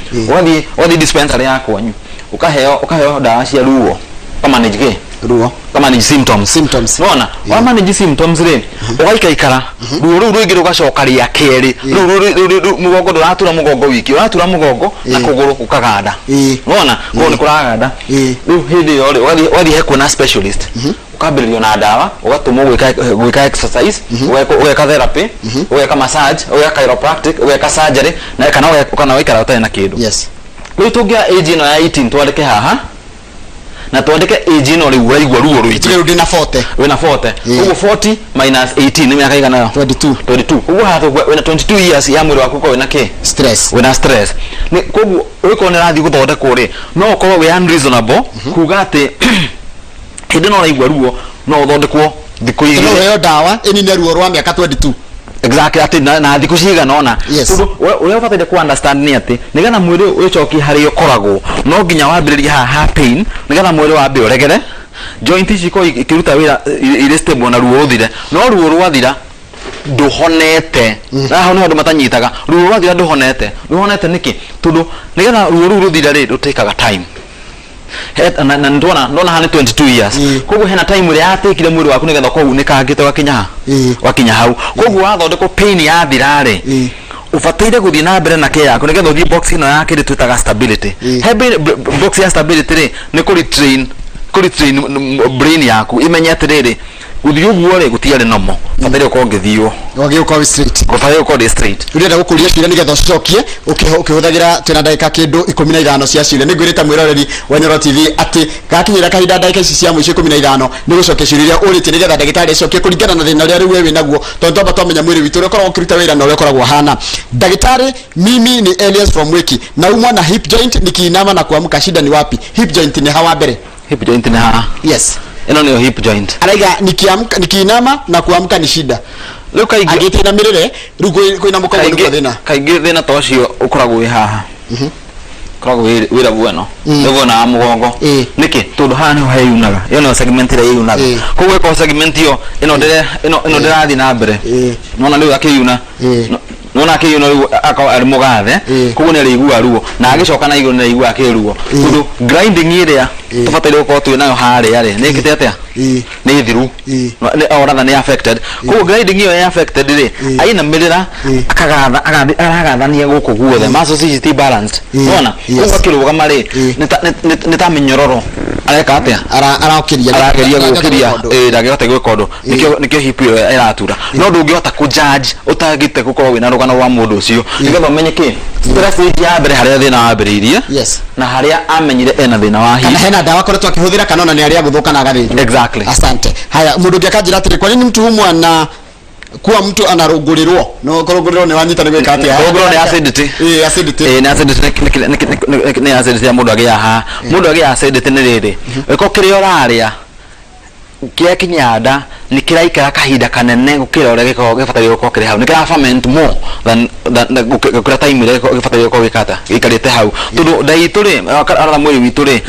Ũgathiĩ dispensary ya kwanyu, ũkaheo ndawa cia ruo, ũka manage kĩ? Ruo. Ũka manage symptoms. Symptoms. Nĩwona? Wa manage symptoms rĩ, ũgaikaikara, ruo rũu rũngĩ rũgacoka rĩa kerĩ. Rĩu mũgongo ndũratura mũgongo wiki, ũratura mũgongo na kũgũrũ gũkaganda. Nĩwona? Kũgũrũ nĩ kũraganda. Rĩu hĩndĩ ĩyo rĩ, ũgathiĩ he kuona specialist. Ũkambĩrĩrio na ndawa, ũgatũmwo gwĩka exercise, ũgeka therapy, ũgeka massage, ũgeka chiropractic, ũgeka surgery, na kana ũgaikara ũtarĩ na kĩndũ. Rĩu tũngĩoya age ĩno ya 18 twandĩke haha, na twandĩke age ĩno rĩu ũraigua ruo rũingĩ. Tuge rĩu ndĩna 40. Wĩna 40. Ũguo 40 minus 18 nĩ mĩaka igana yo? 22. 22. Ũguo haha tũkua wĩna 22 years ya mwĩrĩ waku ũkorwo wĩna kĩ? Stress. Wĩna stress. Nĩ koguo ũgĩkorwo nĩ ũrathiĩ gũthondekwo rĩ, no ũkorwo wĩ unreasonable kuga atĩ hĩndĩ ĩno ũraigua ruo no ũthondekwo thikũ No igĩrĩ. ũheo ndawa ĩnine ruo rwa mĩaka 22. Exactly, atĩ na thikũ cigana ũna. Tondũ ũrĩa ũbataire ku understand nĩ atĩ nĩgetha mwĩrĩ ũyũ ũcokie harĩa ũkoragwo, no nginya wambĩrĩrie haha ha pain, nĩgetha mwĩrĩ wambe ũregere, joint ici ikorwo ikĩruta wĩra irĩ stable na ruo rũthire. No ruo rwathira ndũhonete. Na hau nĩho andũ matanyitaga, ruo rwathira ndũhonete. Ndũhonete nĩkĩ? Tondũ nĩgetha ruo rũu rũthire rĩ, rũtĩkaga time. Na nĩtwona ndona haha nĩ 22 years. Koguo hena time ĩrĩa yatekire mwĩrĩ waku nĩgetha ũkorwo unĩkangĩte ũgakinya ha? Ũgakinya hau. Koguo wathondekwo pain yathira rĩ, ũbataire gũthiĩ na mbere na care yaku nĩgetha ũthiĩ box ĩno ya kerĩ twĩtaga stability. He box ya stability rĩ, nĩ kũ retrain brain yaku ĩmenye atĩrĩrĩ, gũthiĩ ũguo rĩ, gũtiarĩ normal, bataire gũkorwo ngĩthiĩ ũũ. Wagĩrĩirwo gũkorwo wĩ straight. Bataire gũkorwo ndĩ straight. Ndĩrenda gũkũria ciũria nĩgetha ũcicokie ũkĩhũthagĩra, twĩna ndagĩka kĩndũ 15 cia ciũria. Nĩngwĩrĩte mwĩroreri wa Inooro TV atĩ gakinyĩra kahinda ndagĩka ici cia mũico 15 nĩ gũcokia ciũria iria ũrĩtie nĩgetha ndagĩtarĩ acokie kũringana na thĩna ũrĩa rĩu we wĩnaguo, tondũ twamba twamenya mwĩrĩ witũ ũrĩa ũkoragwo ũkĩruta wĩra na ũrĩa ũkoragwo ũhana. Ndagĩtarĩ, mimi ni Elias from Mwiki, naumwa na hip joint nikiinama na kuamka, shida ni wapi? Hip joint nĩ ha wa mbere? Hip joint nĩ haha. Ĩno nĩyo hip joint. Araiga nikiamka, nikiinama na kuamka ni shida. Rĩu kaingĩ Angĩte inamĩrĩre rĩu kwĩna mũkongo nĩkuo thĩna. Kaingĩ thĩna ta ũcio ũkoragwo wĩ haha. Ũkoragwo wĩ level ĩno. Level ĩno ya mũgongo. Nĩkĩ? Tondũ haha nĩho heyunaga. Ĩyo nĩyo segment ĩrĩa ĩyunaga. Koguo ĩkorwo segment ĩyo ĩno ĩno ĩno ndĩrathiĩ na mbere. Nĩwona rĩu akĩyuna. Nĩwona akĩyuna rĩu akorwo arĩ mũgathe. Koguo nĩ arĩiguaga ruo. Na agĩcoka na igũrũ nĩ arĩiguaga kĩruo. Tondũ grinding ĩrĩa tũbataire gũkorwo twĩ nayo harĩa rĩ, nĩ ĩkĩte atĩa? Nĩ thiru. Or rather nĩ affected. Koguo grinding ĩyo ĩ affected rĩ, ainamĩrĩra akagatha, aragathania gũkũ guothe. Muscles ici ti balanced. Nĩwona? Koguo akĩrũgama rĩ, nĩ ta mĩnyororo areka atĩa? Arokĩria. Arageria gũkĩria, ndangĩhota gwĩka ũndũ. Nĩkĩo hip ĩyo ĩratura. No ndũngĩhota kũ judge ũtangĩte gũkorwo wĩna rũgano rwa mũndũ ũcio nĩgetha ũmenye kĩ stress ya mbere harĩa thĩna wambĩrĩirie na harĩa amenyire ena thĩna wa hip. Kana hena ndawa akoretwo akĩhũthĩra kana ona nĩ arĩa gũthũka na agathĩnjwo. Asante. Haya, mũndũ ũngĩ akanjĩra atĩrĩ, kwa nini mtu humwa na kuwa mtu anarũngũrĩrwo? No kũrũngũrĩrwo nĩ wanyita nĩ gwĩka atĩa? Kũrũngũrĩrwo nĩ acidity. Ĩĩ, acidity. Ĩĩ, nĩ acidity, nĩ acidity ya mũndũ agĩaga haha. Mũndũ agĩaga acidity nĩ rĩrĩ, ũngĩkorwo kĩrĩa ũrarĩa kĩrakinya nda nĩ kĩraikara kahinda kanene gũkĩra ũrĩa gĩkoragwo gĩbataire gũkorwo kĩrĩ hau, nĩ kĩra ferment more than gũkĩra time ĩrĩa gĩbataire gũkorwo gĩka atĩa, gĩikarĩte hau. Tondũ nda itũ rĩ, aratha mwĩrĩ witũ rĩ,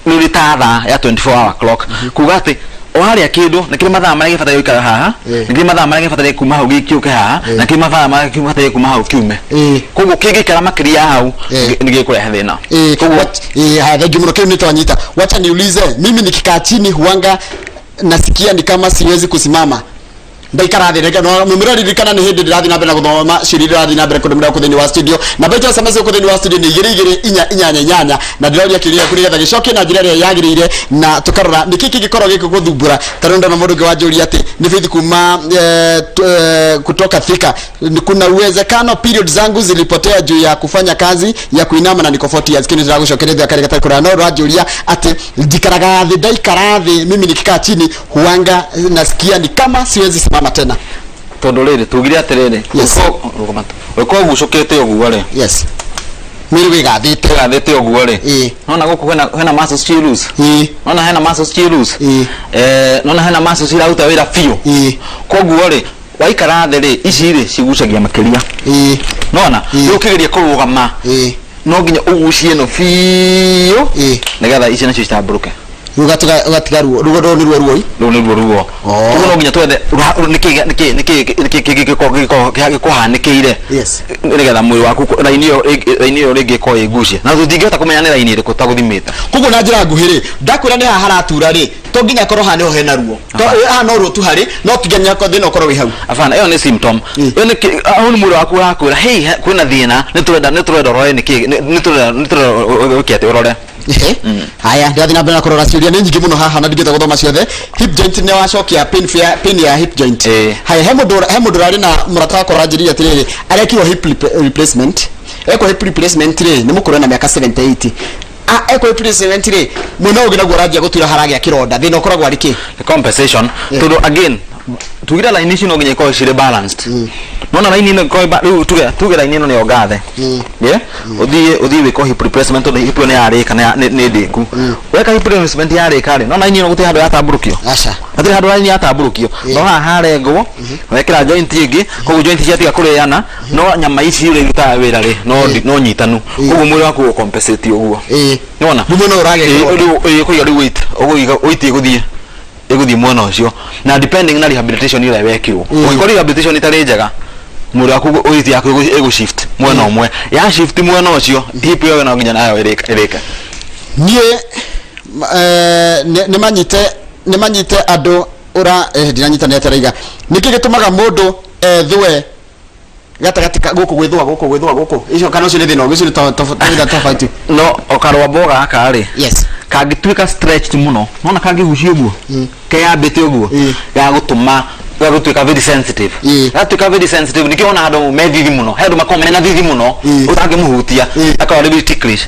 Nĩ ũrĩ ta thaa ya 24 hour clock, kuga atĩ warĩa kĩndũ nĩ kĩrĩ mathaa marĩa gĩbataire gũikara haha, nĩ kĩrĩ mathaa marĩa gĩbataire kuma hau gĩkĩũke haha, na kĩrĩ mathaa marĩa gĩbataire kuma hau kiume. Koguo kĩngĩikara makĩria ya hau, nĩ gĩkũrehe thĩna. Koguo Haya, thank you mũno, kĩu nĩ twanyita. Wacha niulize, mimi nikikaa chini huanga nasikia ni kama siwezi kusimama ndaikara thĩ. Reke no mũrĩririkana nĩ hĩndĩ ndĩrathiĩ na mbere na gũthoma ciũria, ndĩrathiĩ na mbere kũndũmĩra gũkũ thĩinĩ wa studio. Namba itũ ya SMS gũkũ thĩinĩ wa studio nĩ 22488, na ndĩroria kĩũria gĩaku nĩgetha gĩcokie na njĩra ĩrĩa yagĩrĩire, na tũkarora nĩkĩ kĩngĩkorwo gĩgũgũthumbũra. Ta rĩu ndona mũndũ ũngĩ wanjũria atĩ nĩ Faith kuma kutoka Thika. Kuna uwezekano period zangu zilipotea juu ya kufanya kazi ya kuinama na niko 40 years? Kini ndĩragũcokeria karĩ gatarĩ kũraya, no ũranjũria atĩ njikaraga thĩ, ndaikara thĩ, mimi nikikaa chini huanga nasikia ni kama siwezi simama tena. Tondũ rĩrĩ, tugire atĩrĩrĩ, ũngĩkorwo ũgucũkĩte ũguo rĩ, Yes, mwĩrĩ wĩgathĩte. Wĩgathĩte ũguo rĩ, nona gũkũ hena muscles ci loose. Nona hena muscles ci loose. Nona hena muscles iraruta wĩra biũ. Koguo rĩ, waikara thĩ rĩ, ici rĩ cigucagia makĩria. Nona rĩu ũkĩgeria kũrũgama, no nginya ũgucie ĩno biũ, nĩgetha ici nacio citambũrũke. Ũgatiga ruo, ruo rũrũ nĩ ruo ruoi. Rũu nĩruo ruo. Koguo no nginya twethe nĩkĩ gĩkũhanĩkĩire, nĩgetha mwĩrĩ waku raini ĩyo rĩngĩ ĩkorwo ĩgucie, na tũtingĩhota kũmenya nĩ raini ĩrĩkũ tagũthimĩte. Koguo na njĩra nguhĩ rĩ, ndakwĩra nĩ haha haratura rĩ, to nginya korwo haha nĩho hena ruo. Haha no ruo tu harĩ, no ti nginya thĩna ũkorwo wĩ hau. Abana, ĩyo nĩ symptom. Ĩyo nĩ hau nĩ mwĩrĩ waku ũrakwĩra, "Hey, kwĩna thĩna, nĩ tũrenda ũrore nĩkĩ, nĩ tũrenda ũke atĩ ũrore." Ehe. Haya, ndĩrathiĩ na mbere na kũrora ciũria, nĩ nyingĩ mũno haha na ndingĩhota gũthoma ciothe. Hip joint nĩ wacokia, pain ya hip joint. Haya, he mũndũ ũrarĩ na mũrata wakwa ũranjĩrire atĩrĩrĩ, arekirwo hip replacement, ekwo hip replacement rĩ, nĩ mũkũrũ na mĩaka 78. Ah, ekwo hip replacement rĩ, mwena ũngĩ naguo ũranjia gũtura, haragĩa kĩronda. Thĩna ũkoragwo arĩ kĩ? The compensation. Tondũ again tugire line ici no nginya ikorwo cirĩ balanced. Nona line ĩno ĩkorwo rĩu tuge line ĩno nĩyo ngathe, yeah, ũthiĩ wĩkwo hip replacement, tondũ hip ĩyo nĩ yarĩka, nĩ ndĩku. Weka hip replacement yarĩka rĩ, nona line ĩno gũtirĩ handũ yatambũrũkio. Aca. Hatirĩ handũ line yatambũrũkio, no haha harengwo, wekĩra joint ĩngĩ, koguo joint ciatiga kũrĩana, no nyama ici ũrĩa irutaga wĩra rĩ, no nyitanu, koguo mwĩrĩ waku ũcompensate ũguo. Nĩwona? Rĩu mwena ũyũ ũragĩa kĩronda. Rĩu kũiga rĩu weight, ũkũiga weight ĩgũthiĩ mwena ũcio, na depending na rehabilitation ĩrĩa wekirwo. Ũngĩkorwo rehabilitation ĩtarĩ njega, mwĩrĩ waku weight yaku ĩgũ shift mwena ũmwe. Ya shift mwena ũcio, hip ĩyo no nginya nayo ĩrĩke. Niĩ nĩ manyite andũ ũra ndinanyita nĩ ataraiga nĩkĩ gĩtũmaga mũndũ ethwe gatagatĩ ka gũkũ, gwĩthũa gũkũ, gwĩthũa gũkũ icio, kana ũcio nĩ thĩna ũngĩ, ũcio nĩ tofauti? No o karwambo gaka rĩ, kangĩtuĩka stretched mũno, nona kangĩgucio ũguo, keyambĩte ũguo, gagũtũma gagũtuĩka very sensitive. Gatuĩka very sensitive, nĩkĩo wona andũ me thithi mũno, he andũ makoragwo mena thithi mũno, ũtangĩmũhutia, akorwo arĩ very ticklish.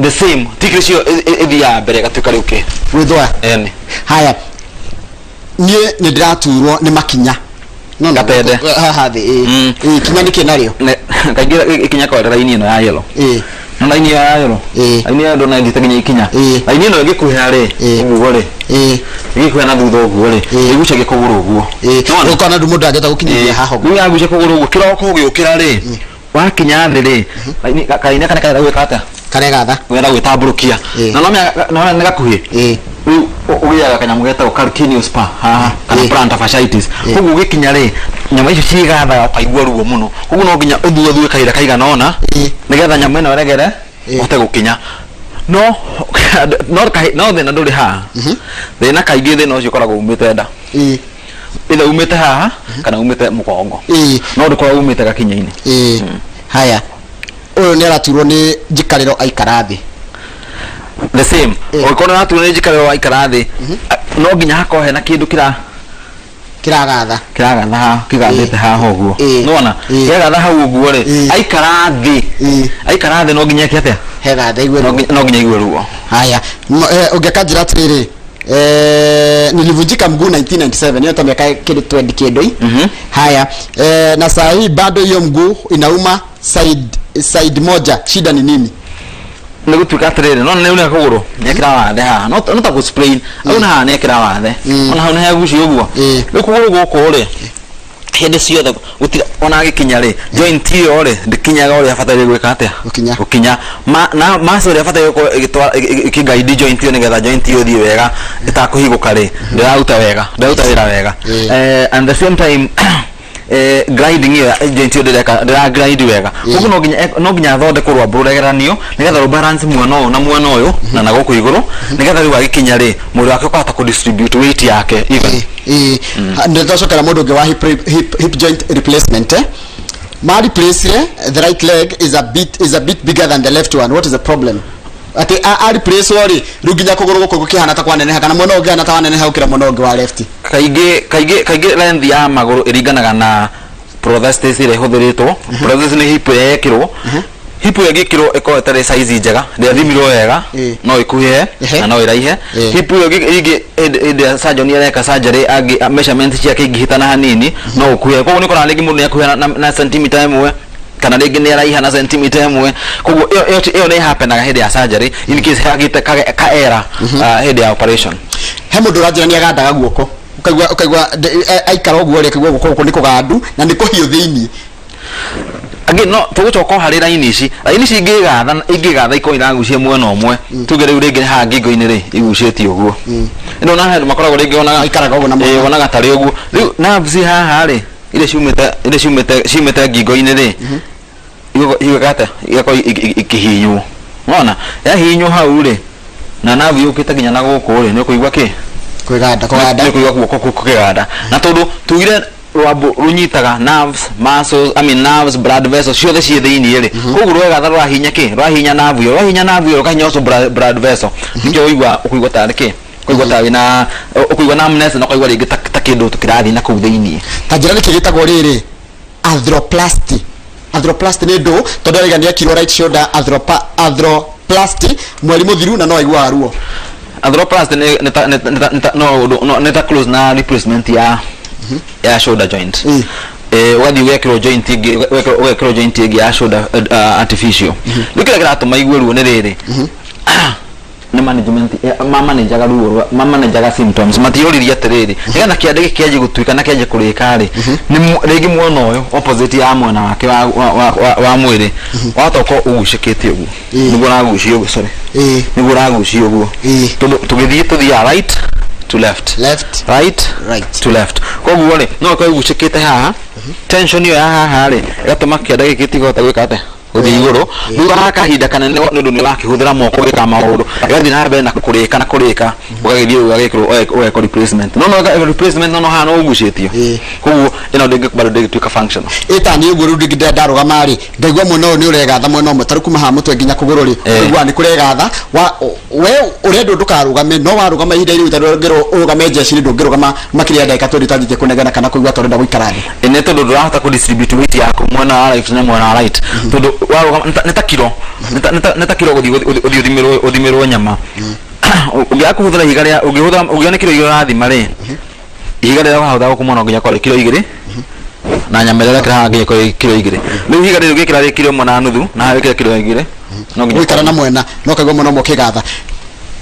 The same ticklish ĩyo ĩthiaga mbere ĩgatuĩka rĩu kĩ Gwĩthũa. Eni. Haya, niĩ nĩ ndĩraturwo nĩ makinya. No, no, Gatende. Haha thĩ, ĩĩ. Ĩĩ, ikinya nĩ kĩ narĩo? Kaingĩ ikinya korera raini ĩno ya yellow. No raini ĩyo ya yellow, raini ĩyo ndona ĩthiĩte nginya ikinya. Raini ĩno ĩngĩkuhĩha rĩ, ũguo rĩ, ĩgĩkuhĩha na thutha ũguo rĩ, ĩgucagia kũgũrũ ũguo. Nĩwona? Ũkona ndũ mũndũ angĩhota gũkinyithia haha ũguo. Rĩu yagucia kũgũrũ ũguo, kĩroko ũgĩũkĩra rĩ, wakinya thĩ rĩ, karaini kana karenda gwĩka atĩa? Karegatha. Wenda gwĩtambũrũkia. Na no nĩ gakuhĩ. Rĩu ũgĩaga kanyamũ getagwo calcaneal spur haha, kana plantar fasciitis. Koguo ũgĩkinya rĩ, nyama icio ciĩgathaga, ũkaigua ruo mũno. Koguo no nginya ũthuathue kahinda kaigana ũna, nĩgetha nyama ĩno ĩregere, ũhote gũkinya. No thĩna ndũrĩ haha. Thĩna kaingĩ, thĩna ũcio ũkoragwo umĩte nda, either umĩte haha kana umĩte mũgongo, no ndũkoragwo umĩte gakinya-inĩ. Ĩĩ. Haya, ũyũ nĩ araturwo nĩ njikarĩro aikara thĩ. The same. Ũngĩkorwo nĩ ũraturwo nĩ njikarĩro waikara thĩ, no nginya hakorwo hena kĩndũ kĩra Kĩragatha. Kĩragatha haha, kĩgathĩte haha ũguo. Nĩwona? Kĩagatha hau ũguo rĩ, aikara thĩ, aikara thĩ no nginya eke atĩa? Hegatha, igue No ruo. No nginya igue ruo. Haya, ũngĩkanjĩra atĩrĩrĩ, nilivunjika mguu 1997, hiyo ta miaka kĩndũ 20 kĩndũ. Haya, na saa hii bado hiyo mguu inauma side moja, shida ni nini? Nĩ gũtuĩka atĩrĩrĩ, no nĩ ũrĩa kũgũrũ nĩekĩra wathe haha, no ta gũ sprain au, na haha nĩekĩra wathe, ona hau nĩ hegucio ũguo. Rĩu kũgũrũ gũkũ rĩ, Hĩndĩ ciothe gũtirĩ ona agĩkinya rĩ, joint ĩyo rĩ ndĩkinyaga ũrĩa abataire gwĩka atĩa? Gũkinya. Gũkinya. Na muscle ĩrĩa abataire gũkorwo ĩgĩtwara ĩkĩguide joint ĩyo nĩgetha joint ĩyo ĩthiĩ wega ĩtakũhingũka rĩ, ndĩraruta wega, ndĩraruta wĩra wega. And the same time grinding ĩyo ya joint ĩyo ndĩreka, ndĩra grind wega. Koguo no nginya athondekwo rwambo rũregeranio nĩgetha rũ balance mwena ũyũ na mwena ũyũ na gũkũ igũrũ, nĩgetha rĩu agĩkinya rĩ, mwĩrĩ wake ũkahota kũ distribute weight yake even. Ĩĩ, nĩ twacokera mũndũ ũngĩ wa hip joint replacement, eh? Ma replace the right leg is a bit bigger than the left one. What is the problem? Atĩ a replace rĩ, rĩu nginya kũgũrũ gũkũ gũkĩhana ta kwaneneha kana mwena ũngĩ hana ta waneneha gũkĩra mwena ũngĩ wa left. Kaingĩ length ya magũrũ ĩringanaga na prosthesis ĩrĩa ĩhũthĩrĩtwo. Prosthesis nĩ hip ĩrĩa yekĩrwo. Hip ĩyo ĩngĩkĩrwo ĩkorwo ĩtarĩ size njega, ndĩathimirwo wega, no ĩkuhĩhe na no ĩraihe. Hip ĩyo ĩngĩ hĩndĩ ĩrĩa surgeon areka surgery, angĩ measurement ciake ingĩhĩtana hanini, no ũkuhĩhe. Koguo nĩ ũkoraga rĩngĩ mũndũ nĩ akuhĩha na sentimita 1 kana rĩngĩ nĩ araiha na sentimita 1. Koguo ĩyo nĩ happenaga hĩndĩ ya surgery in case hagĩte ka error hĩndĩ ya operation. He mũndũ ũranjĩra nĩ agandaga guoko, ũkaigua aikara ũguo rĩ, akaigua guoko gũkũ nĩ kũgandu na nĩ kũhiũ thĩiniĩ. Again, no tũgũcoka o harĩ raini ici. Raini ici ingĩgatha ikorwo iragucia mwena ũmwe, tuge rĩu rĩngĩ haha ngingo-inĩ rĩ, igucĩtie ũguo, ĩno na handũ makoragwo rĩngĩ wonaga Maikaraga ũguo na mwena. Wonaga tarĩ ũguo. Rĩu nerves haha rĩ, iria ciumĩte ngingo-inĩ rĩ, igwĩka atĩa? Igakorwo ikĩhihinywo. Wona yahihinywo hau rĩ, na nerve yũkĩte nginya na gũkũ rĩ, nĩ ũkũigua kĩ? Kwĩganda, kũganda. Nĩ kũigua guoko kũkĩganda. Na tondũ tugire rwambo rũnyitaga nerves, muscles, I mean nerves, blood vessels ciothe ciĩ thĩiniĩ rĩ, koguo rwegatha rũrahinya kĩ? Rũrahinya nerve ĩyo. Rwahinya nerve ĩyo, rũkahinya also blood vessel. Nĩkĩo ũigua ũkũigua tarĩ kĩ, ũkaigua ta wĩna, ũkũigua numbness na ũkaigua rĩngĩ ta kĩndũ kĩrathiĩ na kũu thĩiniĩ. Ta njĩra nĩkĩ gĩtagwo rĩrĩ arthroplasty? Arthroplasty nĩ ndũ? Tondũ araiga nĩ ekirwo right shoulder arthroplasty mweri mũthiru na no aiguaga ruo. Arthroplasty nĩ ta no ũndũ nĩ ta close na replacement ya shoulder joint. Ũgathiĩ ũgekĩrwo joint ĩngĩ, ũgekĩrwo joint ĩngĩ ya shoulder, artificial. Rĩu kĩrĩa kĩratũma igue ruo nĩ rĩrĩ, nĩ management, mamanajaga ruo rwa mamanajaga symptoms. Matiũririe atĩrĩrĩ, nĩgetha kĩande gĩkĩ kĩanjie gũtuĩka na kĩanjie kũrĩka rĩ, nĩ rĩngĩ mwena ũyũ opposite ya mwena wake wa mwĩrĩ wahota gũkorwo ũgucĩkĩte ũguo, nĩguo ũragucio ũguo, sorry, nĩguo ũragucio ũguo. Tondũ tũgĩthiĩ tũthiaga right to left, left, right, right, to left. Koguo rĩ, no ĩkorwo ĩgucĩkĩte haha, tension ĩyo ya haha rĩ, ĩgatũma kĩande gĩkĩ gĩtigahota gwĩka atĩa? Gũthiĩ igũrũ. Thutha wa kahinda kanene, nĩ ũndũ nĩ ũrakĩhũthĩra moko gwĩka maũndũ, ĩgathiĩ na mbere na kũrĩka na kũrĩka, ũgagĩthiĩ ũgagĩkĩrwo, ũgekwo replacement. No replacement no haha no ũgucĩtio. Koguo ĩno ndĩngĩ bado ndĩngĩtuĩka functional. Ĩta nĩ ũguo rĩu ndingĩ ndarũgama rĩ, ngaigua mwena ũyũ nĩ ũregatha, mwena ũmwe tarĩu kuma haha mũtwe nginya kũgũrũ rĩ, ũkaigua nĩ kũregatha. Wa we ũrendwo ndũkarũgame, no warũgama ihinda rĩu tondũ ũngĩrwo ũrũgame njeci-inĩ, ndũngĩrũgama makĩria ya ndagĩka 20 ũtanjĩtie kũnegena kana kũigua ta ũrenda gũikara thĩ. Nĩ tondũ ndũrahota kũ distribute weight yaku mwena wa left na mwena wa right, tondũ warũgama nĩ ta kiro, nĩ ta kiro gũthiĩ ũthiĩ ũthimĩrwo nyama. Ũngĩaga kũhũthĩra ihiga rĩa ũngĩhũthĩra, ũngĩona kiro 2 ũrathima rĩ, ihiga rĩrĩa ũrahũthĩra gũkũ mwena nginya korwo kiro 2 na nyama ĩrĩa ũrekĩra haha nginya ĩkorwo kiro 2. Rĩu ihiga rĩrĩ ũngĩkĩra rĩ kiro 1.5 na haha wĩkĩre kiro 2, no nginya gũikara na mwena no kaigua mwena ũmwe ũkĩgatha.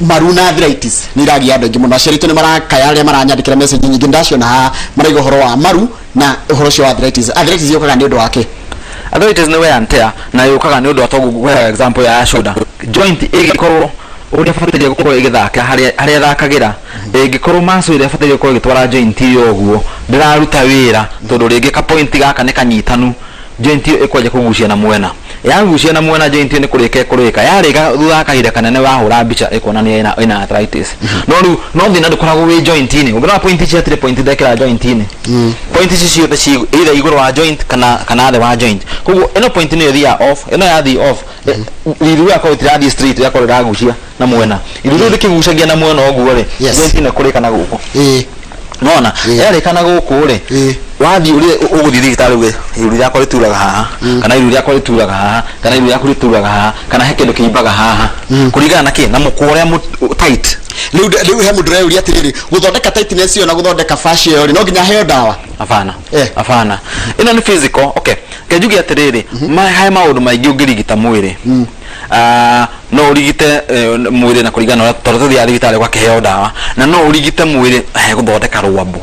Maru na arthritis nĩ iragia andũ aingĩ mũno. Aciari aitũ nĩ marakaya, arĩa maranyandĩkĩra message nyingĩ ndaciona haha maraiga ũhoro wa maru na ũhoro ũcio wa arthritis. Arthritis yũkaga nĩ ũndũ wa kĩ? Arthritis nĩ wear and tear, na yũkaga nĩ ũndũ wa toguo ngũheaga example ya shoulder joint. Ĩngĩkorwo ũrĩa bataire gũkorwo ĩgĩthaka harĩa ĩthakagĩra, ĩngĩkorwo muscle ĩrĩa ĩbataire gũkorwo ĩgĩtwara joint ĩyo ũguo ndĩraruta wĩra, tondũ rĩngĩ ka point gaka nĩ kanyitanu, joint ĩyo ĩkwanjia kũgucia na mwena. Yagucia na mwena, joint ĩyo nĩ kũrĩka ĩkũrĩka. Yarĩka, thutha wa kahinda kanene, wahũra mbica ĩkuonania ĩna arthritis. No rĩu no thĩna ndũkoragwo wĩ joint-inĩ. Ũngĩrora point ici, hatirĩ point ndekĩra joint-inĩ. Point ici ciothe ci either igũrũ wa joint kana thĩ wa joint. Koguo ĩno point nĩyo ĩthiaga off. Ĩno yathiĩ off, iru yakorwo ĩtirathiĩ straight, yakorwo ĩragucia na mwena. Iru rĩu rĩkĩgucagia na mwena ũguo rĩ, joint ĩno ĩkũrĩka na gũkũ. Nona yarĩka na gũkũ rĩ, wathiĩ ũrĩa ũgũthiĩ thibitarĩ uge iru rĩakwa rĩturaga haha, kana iru rĩakwa rĩturaga haha, kana iru rĩaku rĩturaga haha, kana he kĩndũ kĩimbaga haha, kũringana na kĩ? Na mũkwa ũrĩa tight. Rĩu he mũndũ ũreyũria atĩrĩrĩ, gũthondeka tightness ĩyo na gũthondeka fascia ĩyo rĩ, no nginya aheo ndawa? Hapana. Hapana, ĩno nĩ physical. Okay, reke njuge atĩrĩrĩ, he maũndũ maingĩ ũngĩrigita mwĩrĩ. No ũrigite mwĩrĩ na kũringana na ũrĩa, tondũ tũthiaga thibitarĩ ũgakĩheo ndawa, na no ũrigite mwĩrĩ he gũthondeka rwambo.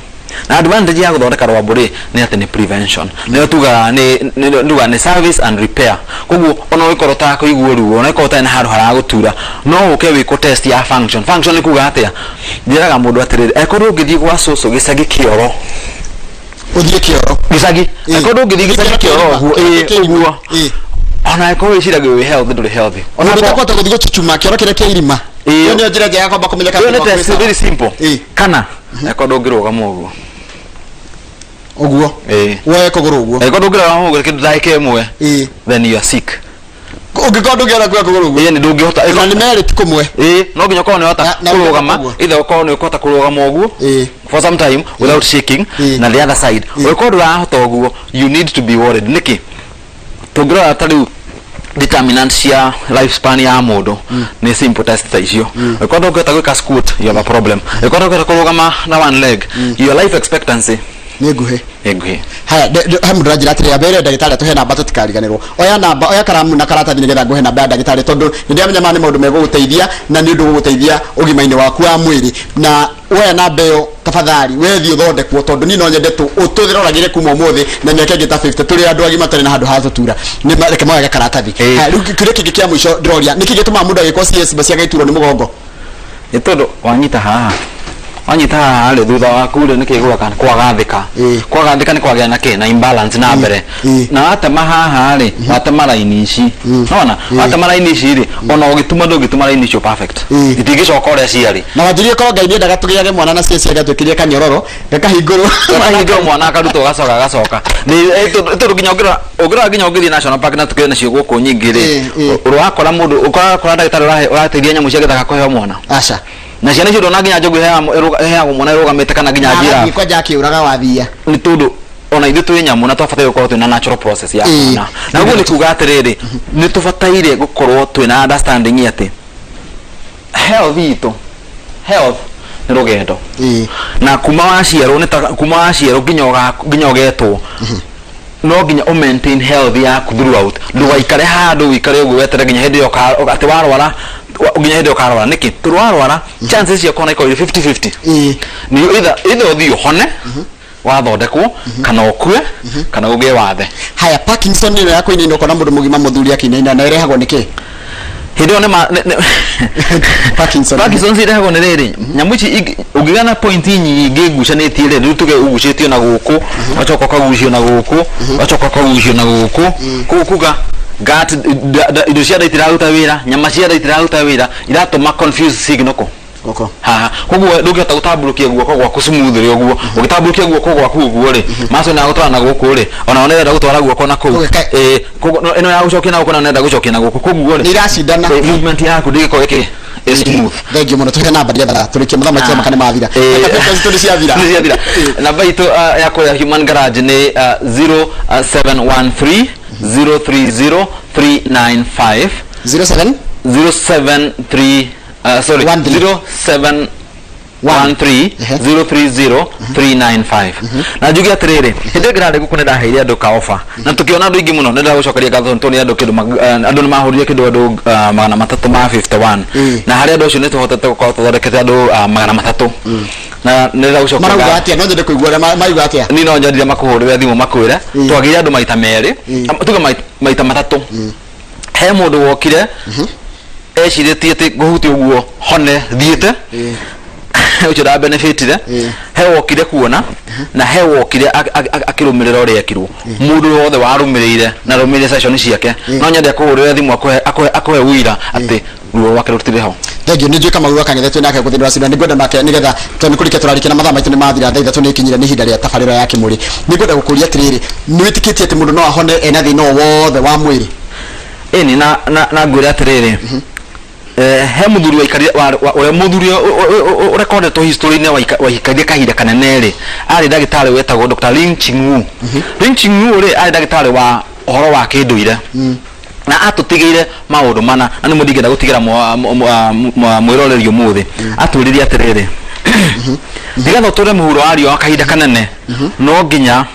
Na advantage ya gũthondeka rwambũ rĩ nĩ atĩ nĩ prevention, nĩyo tugaga nĩ tugaga nĩ service and repair. Koguo ona ũngĩkorwo ũtakũigua ruo, ona ũngĩkorwo ũtarĩ na handũ haragũtura, no ũke wĩkwo test ya function. Function nĩ kuga atĩa? Njĩraga mũndũ atĩrĩrĩ, angĩkorwo ũngĩthiĩ gwa cũcũ gĩcagi kĩoro, Ũthiĩ kĩoro. Gĩcagi. Angĩkorwo ndũngĩthiĩ gĩcagi kĩoro ũguo, Kĩoro kĩa irima. Ũguo ona angĩkorwo wĩciragia wĩ healthy, ndũrĩ healthy. Ona mũndũ ũtakũhota gũthiĩ gũchuchuma kĩoro kĩrĩa kĩa irima. Ĩyo nĩyo njĩra njega ya kwamba kũmenyeka Ĩyo nĩ atĩ waku wĩ test sawa. very simple. Kana angĩkorwo ndũngĩrũgama ũguo. Ũguo. Woe kũgũrũ ũguo. Angĩkorwo ndũngĩrũgama ũguo kĩndũ ndagĩka 1, then you are sick. Ũngĩkorwo ndũngĩhota kuoya kũgũrũ ũguo. Ĩĩ, nĩ ndũngĩhota. Na nĩ merĩ, ti kũmwe. Ĩĩ, no nginya ũkorwo nĩ ũhota Na kũrũgama. ũguo. Either ũkorwo nĩ ũkũhota kũrũgama ũguo for some time without shaking, na the other side. Ũngĩkorwo ndũrahota ũguo, you need to be worried. Nĩkĩ? Tũngĩrora ta rĩu determinant cia lifespan ya mũndũ nĩ simple test ta icio. Ũngĩkorwo ndũngĩhota gwĩka squat, you have a problem. Ũngĩkorwo ndũngĩhota kũrũgama na one leg, your life expectancy nĩ nguhĩ. Nĩ nguhĩ. Haya, he mũndũ ũranjĩra atĩrĩ, ambere ndagĩtarĩ atũhe namba tũtikariganĩrwo. Oya namba, oya karamu na karatathi nĩgetha ngũhe namba ya ndagĩtarĩ, tondũ nĩ ndĩramenya maya nĩ maũndũ megũgũteithia na nĩ ũndũ ũgũgũteithia ũgima-inĩ waku wa mwĩrĩ. Na woya namba ĩyo, tafadhali wethiĩ ũthondekwo, tondũ niĩ no nyende tũthĩroragĩre kuma ũmũthĩ na mĩaka ĩngĩ ta 50 tũrĩ andũ agima tarĩ na handũ ha tũtura. Reke moyage karatathi. Haya, rĩu kĩũria kĩngĩ kĩa mũico ndĩroria, nĩkĩ gĩtũmaga mũndũ agĩkwo CS basi agaiturwo nĩ mũgongo? Nĩ tondũ wanyita haha rĩ, thutha waku rĩ, nĩkĩ gwaka kwagathĩka. Kwagathĩka nĩ kwagĩa na kĩ na imbalance na mbere. Na watema haha rĩ, watema raini ici, nona watema raini ici rĩ, ona ũgĩtuma ndũngĩtuma raini icio perfect. Itingĩcoka ũrĩa ciarĩ. Na wanjĩrie korwo Ngai nĩendaga tũgĩage mwana na CS, agatwĩkĩria kanyororo gakahingũrwo. Gakahingũrwo, mwana akarutwo, gacoka gacoka. Nĩ tondũ nginya ũngĩrora nginya ũngĩthiĩ national park na tũkĩrĩ nacio gũkũ nyingĩ rĩ, ũrakora mũndũ ũrakora ndagĩtarĩ ũrateithia nyamũ cia gĩthaka kũheo mwana. Aca. Na ciana icio ndona nginya njogu ĩheagwo mwana ĩrũgamĩte kana nginya agathiĩ giraffe. Kwanja akĩũraga wathia. Nĩ tondũ ona ithuĩ twĩ nyamũ na twabataire gũkorwo twĩna natural process ya kuona. Na ũguo nĩ kuga atĩrĩrĩ, nĩ tũbataire gũkorwo twĩna understanding atĩ health itũ, health nĩ rũgendo. Na kuma waciarwo, nĩ ta kuma waciarwo nginya ũgetwo, no nginya ũ maintain health yaku throughout. Ndũgaikare handũ ũikare ũguo weterere nginya hĩndĩ ĩyo atĩ warwara, nginya hĩndĩ ĩyo ũkarwara. Nĩkĩ? Tondũ warwara, chances cia kũhona ikorwo irĩ 50-50. Nĩ either ũthiĩ ũhone wathondekwo, kana ũkue, kana ũgĩe wathe. Haya, Parkinson ĩno ya kũinaina, ũkona mũndũ mũgima mũthuri akĩinaina, na ĩrehagwo nĩ kĩ? Hĩndĩ ĩyo nĩ ma Parkinson. Parkinson's irehagwo nĩ rĩrĩ, nyamũ ici ũngĩgĩa na point nyingĩ ngucanĩtie rĩ, rĩu tuge ũgucĩtio na gũkũ, ũgacoka ũkagucio na gũkũ, ũgacoka ũkagucio na gũkũ, koguo kuga gut, indo cia nda itiraruta wĩra, nyama cia nda itiraruta wĩra, iratũma confuse signal kũ Goko. Haha koguo ndũngĩhota gũtambũrũkia guoko gwaku smoothly ũguo. Ũgĩtambũrũkia guoko gwaku ũguo rĩ, maco nĩ agũtwara na gũkũ rĩ, ona nĩrenda gũtwara guoko na kũu. Koguo ĩno ya gũcokia na gũkũ na nĩrenda gũcokia na gũkũ, koguo rĩ Nĩ iracindana. Movement yaku ndĩgĩkorwo ĩkĩ ĩ smooth. Thengiũ mũno. Tũhe namba nĩgetha tũrĩkie, mathaa maitũ maka nĩ mathira. Reke citũ nĩ ciathira. Nĩ ciathira. Namba itũ ya kũrĩa Human Garage nĩ 0713 030 395. 07 073, sorry, 13. 07 13 030 395. Na njuge atĩrĩrĩ, hĩndĩ ĩyo ndĩrarĩ gũkũ nĩ ndaheire andũ ka offer na tũkĩona andũ aingĩ mũno. Nĩ ndĩragũcokeria ngatho tondũ nĩ andũ kĩndũ andũ nĩ mahũrire kĩndũ andũ 351. Na harĩ andũ acio nĩ tũhotete gũkorwo tũthondekete andũ 300, na nĩ ndĩragũcokeria Marauga ngatho. atĩa? No nyende kũigua ũrĩa marauga atĩa. Niĩ no nyendire makũhũrĩre thimũ makwĩre. Twagĩire andũ maita merĩ, tuge maita matatũ. He mũndũ wokire ecirĩtie atĩ ngũhutia ũguo hone thiĩte, ũcio ndabenefitire. He wokire kuona na he wokire akĩrũmĩrĩra ũrĩa ekirwo. Mũndũ wothe warũmĩrĩire na arũmĩrĩire session ciake, no nyende akũhũrĩre thimũ akũhe ũira atĩ ruo rwake rũtirĩ ho. Thengiũ. Nĩ njũĩ Kamau wa Kang'ethe twĩ nake gũkũ thĩinĩ wa studio. Nĩ ngwenda nake nĩgetha tondũ nĩ kũrĩkia tũrarĩkia na mathaa maitũ nĩ mathira, thaa 3 nĩ ikinyire, nĩ ihinda rĩa tabarĩra ya kĩmũrĩ. Nĩ ngwenda gũkũria atĩrĩrĩ, nĩ wĩtĩkĩtie atĩ mũndũ no ahone ena thĩna o wothe wa mwĩrĩ? Ĩni, na ngwĩre atĩrĩrĩ, he mũthuri waikarire ũrĩa mũthuri ũrekondetwo history-inĩ waikarire kahinda kanene rĩ, arĩ ndagĩtarĩ wetagwo Dr. Ling Ching-Wu. Ling Ching-Wu rĩ, arĩ ndagĩtarĩ wa ũhoro wa kĩndũire na atũtigĩire maũndũ mana, na nĩmo ndingĩenda gũtigĩra mwĩroreri ũmũthĩ. Atwĩrire atĩrĩrĩ, nĩgetha ũtũre mũhuro wa riũa kahinda kanene, no nginya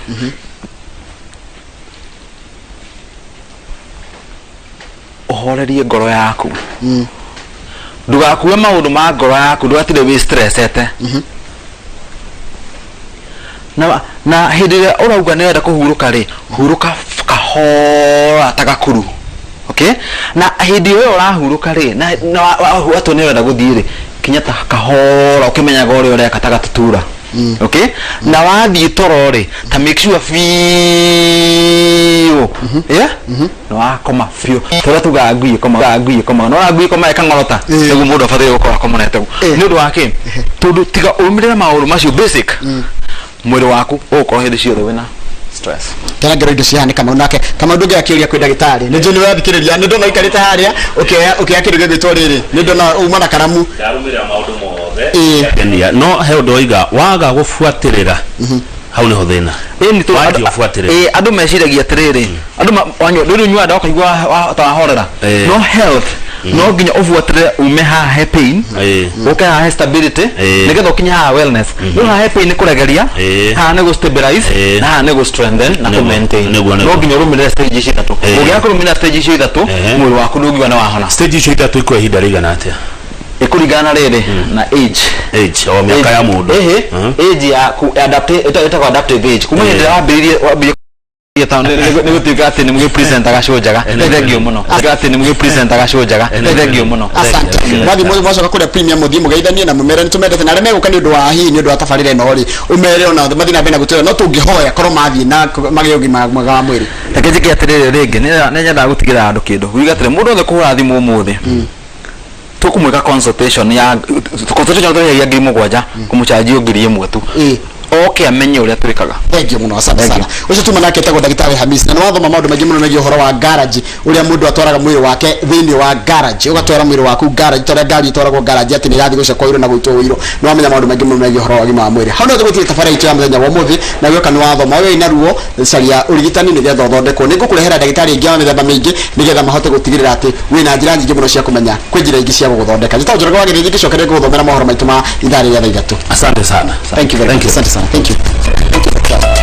ũhorerie ngoro yaku, ndũgakue maũndũ ma ngoro yaku, ndũgatinde wĩ stressete. Na hĩndĩ ĩrĩa ũrauga nĩ ũrenda kũhurũka rĩ, hurũka kahora ta gakuru, okay? Na hĩndĩ ĩyo ũrahurũka rĩ, na watua nĩ ũrenda gũthiĩ rĩ, kinya ta kahora ũkĩmenyaga ũrĩa ũreka ta gatutura, okay? Na wathiĩ toro rĩ, ta make sure biũ, yeah, nĩ wakoma biũ, tũrĩa tugaga ngui ĩkomaga, ngui ĩkomaga, nĩ wona ngui ĩkomaga ĩkang'orota? Nĩguo mũndũ abataire gũkorwo akomonete ũguo. Nĩ ũndũ wa kĩ? Tondũ tiga ũrũmĩrĩre maũndũ macio basic, mwĩrĩ waku ũgũkorwo hĩndĩ ciothe wĩna stress. Ndarangĩrwo indo ciaha nĩ Kamau. Nake Kamau, ndũngĩaga kĩũria kwĩ ndagĩtarĩ? Nĩ njũĩ nĩ ũrathikĩrĩria, nĩ ndona ũikarĩte harĩa ũkĩoya ũkĩoya kĩndũ gĩgwĩtwo rĩrĩ, nĩ ndona uma na karamu. Ndarũmĩrĩra maũndũ mothe. Ĩĩ. Kenia no he ũndũ oiga waga gũbuatĩrĩra, hau nĩho thĩna. Ĩni tũ Wanjia ũbuatĩrĩre. Ĩ, andũ meciragia atĩrĩrĩ, andũ wanyua rĩrĩ ũnyuaga ndawa ũkaigua ta wahorera. No health no nginya ũbuatĩrĩre, ume haha he pain, ũke haha he stability, nĩgetha ũkinye haha wellness. Rĩu haha he pain nĩ kũregeria, haha nĩ gũ stabilize, na haha nĩ gũ strengthen na kũ maintain. No nginya ũrũmĩrĩre stage ici ithatũ. Ũngĩaga kũrũmĩrĩra stage icio ithatũ, mwĩrĩ waku ndũngiuga nĩ wahona. Stage icio ithatũ ikuoya ihinda rĩigana atĩa? Ĩkũringana na rĩrĩ, na age. Age o mĩaka ya mũndũ. Ĩhĩ. Age yaku ĩtagwo adaptive age, kuma hĩndĩ ĩrĩa wambĩrĩirie ta nĩ gũtuĩka atĩ nĩ mũgĩ presentaga show njega. Nĩ thank you mũno. Tuĩka atĩ nĩ mũgĩ presentaga show njega. Nĩ thank you mũno. Asante. Mwathi mwacoka kũrĩa Premium, mũthiĩ mũgeithanie na mũmere nĩ tũmendete, na arĩa megũka nĩ ũndũ wa hihi nĩ ũndũ wa tabarĩra ĩno rĩ, ũmere ona mathiĩ na mbere na gũtwĩra, no tũngĩhoya korwo mathiĩ na magĩe ũgima mwega wa mwĩrĩ. Reke njĩke atĩrĩrĩ, rĩngĩ nĩ nyendaga gũtigĩra andũ kĩndũ wiga atĩrĩ, mũndũ wothe kũhũra thimũ ũmũthĩ, tũkũmwĩka consultation ya consultation tũrĩhagia 7,000, kũmũcanjio 1,000 tu. Oke amenye ũrĩa twĩkaga. Thank you mũno, asante sana. Ũcio tuma nake etagwo ndagĩtarĩ Hamis, na nĩ wathoma maũndũ maingĩ mũno megiĩ ũhoro wa garage, ũrĩa mũndũ atwaraga mwĩrĩ wake thĩinĩ wa garage, ũgatwara mwĩrĩ waku garage ta ũrĩa ngari ĩtwaragwo garage atĩ nĩ ĩrathiĩ gũcekwo ũiro na gũitwo ũiro. Nĩ wamenya maũndũ maingĩ mũno megiĩ ũhoro wa ũgima wa mwĩrĩ. Hau no tũgũtige tabarĩra itũ ya mũthenya wa ũmũthĩ, na gĩoka nĩ wathoma we wĩna ruo, caria ũrigitani nĩgetha ũthondekwo. Nĩ ngũkũrehera ndagĩtarĩ ingĩ wa mĩthemba mĩingĩ nĩgetha mahote gũtigĩrĩra atĩ wĩna njĩra nyingĩ mũno cia kũmenya kwĩ njĩra ingĩ cia gũgũthondeka. Njĩtagwo Njoroge wa Gĩthĩnji, ngĩcokeria ngũgũthomera mohoro maitũ ma ithaa rĩrĩa thaa 3. Asante sana. Thank you very Thank much. you. Asante sana. Thank you. Thank you, Doctor.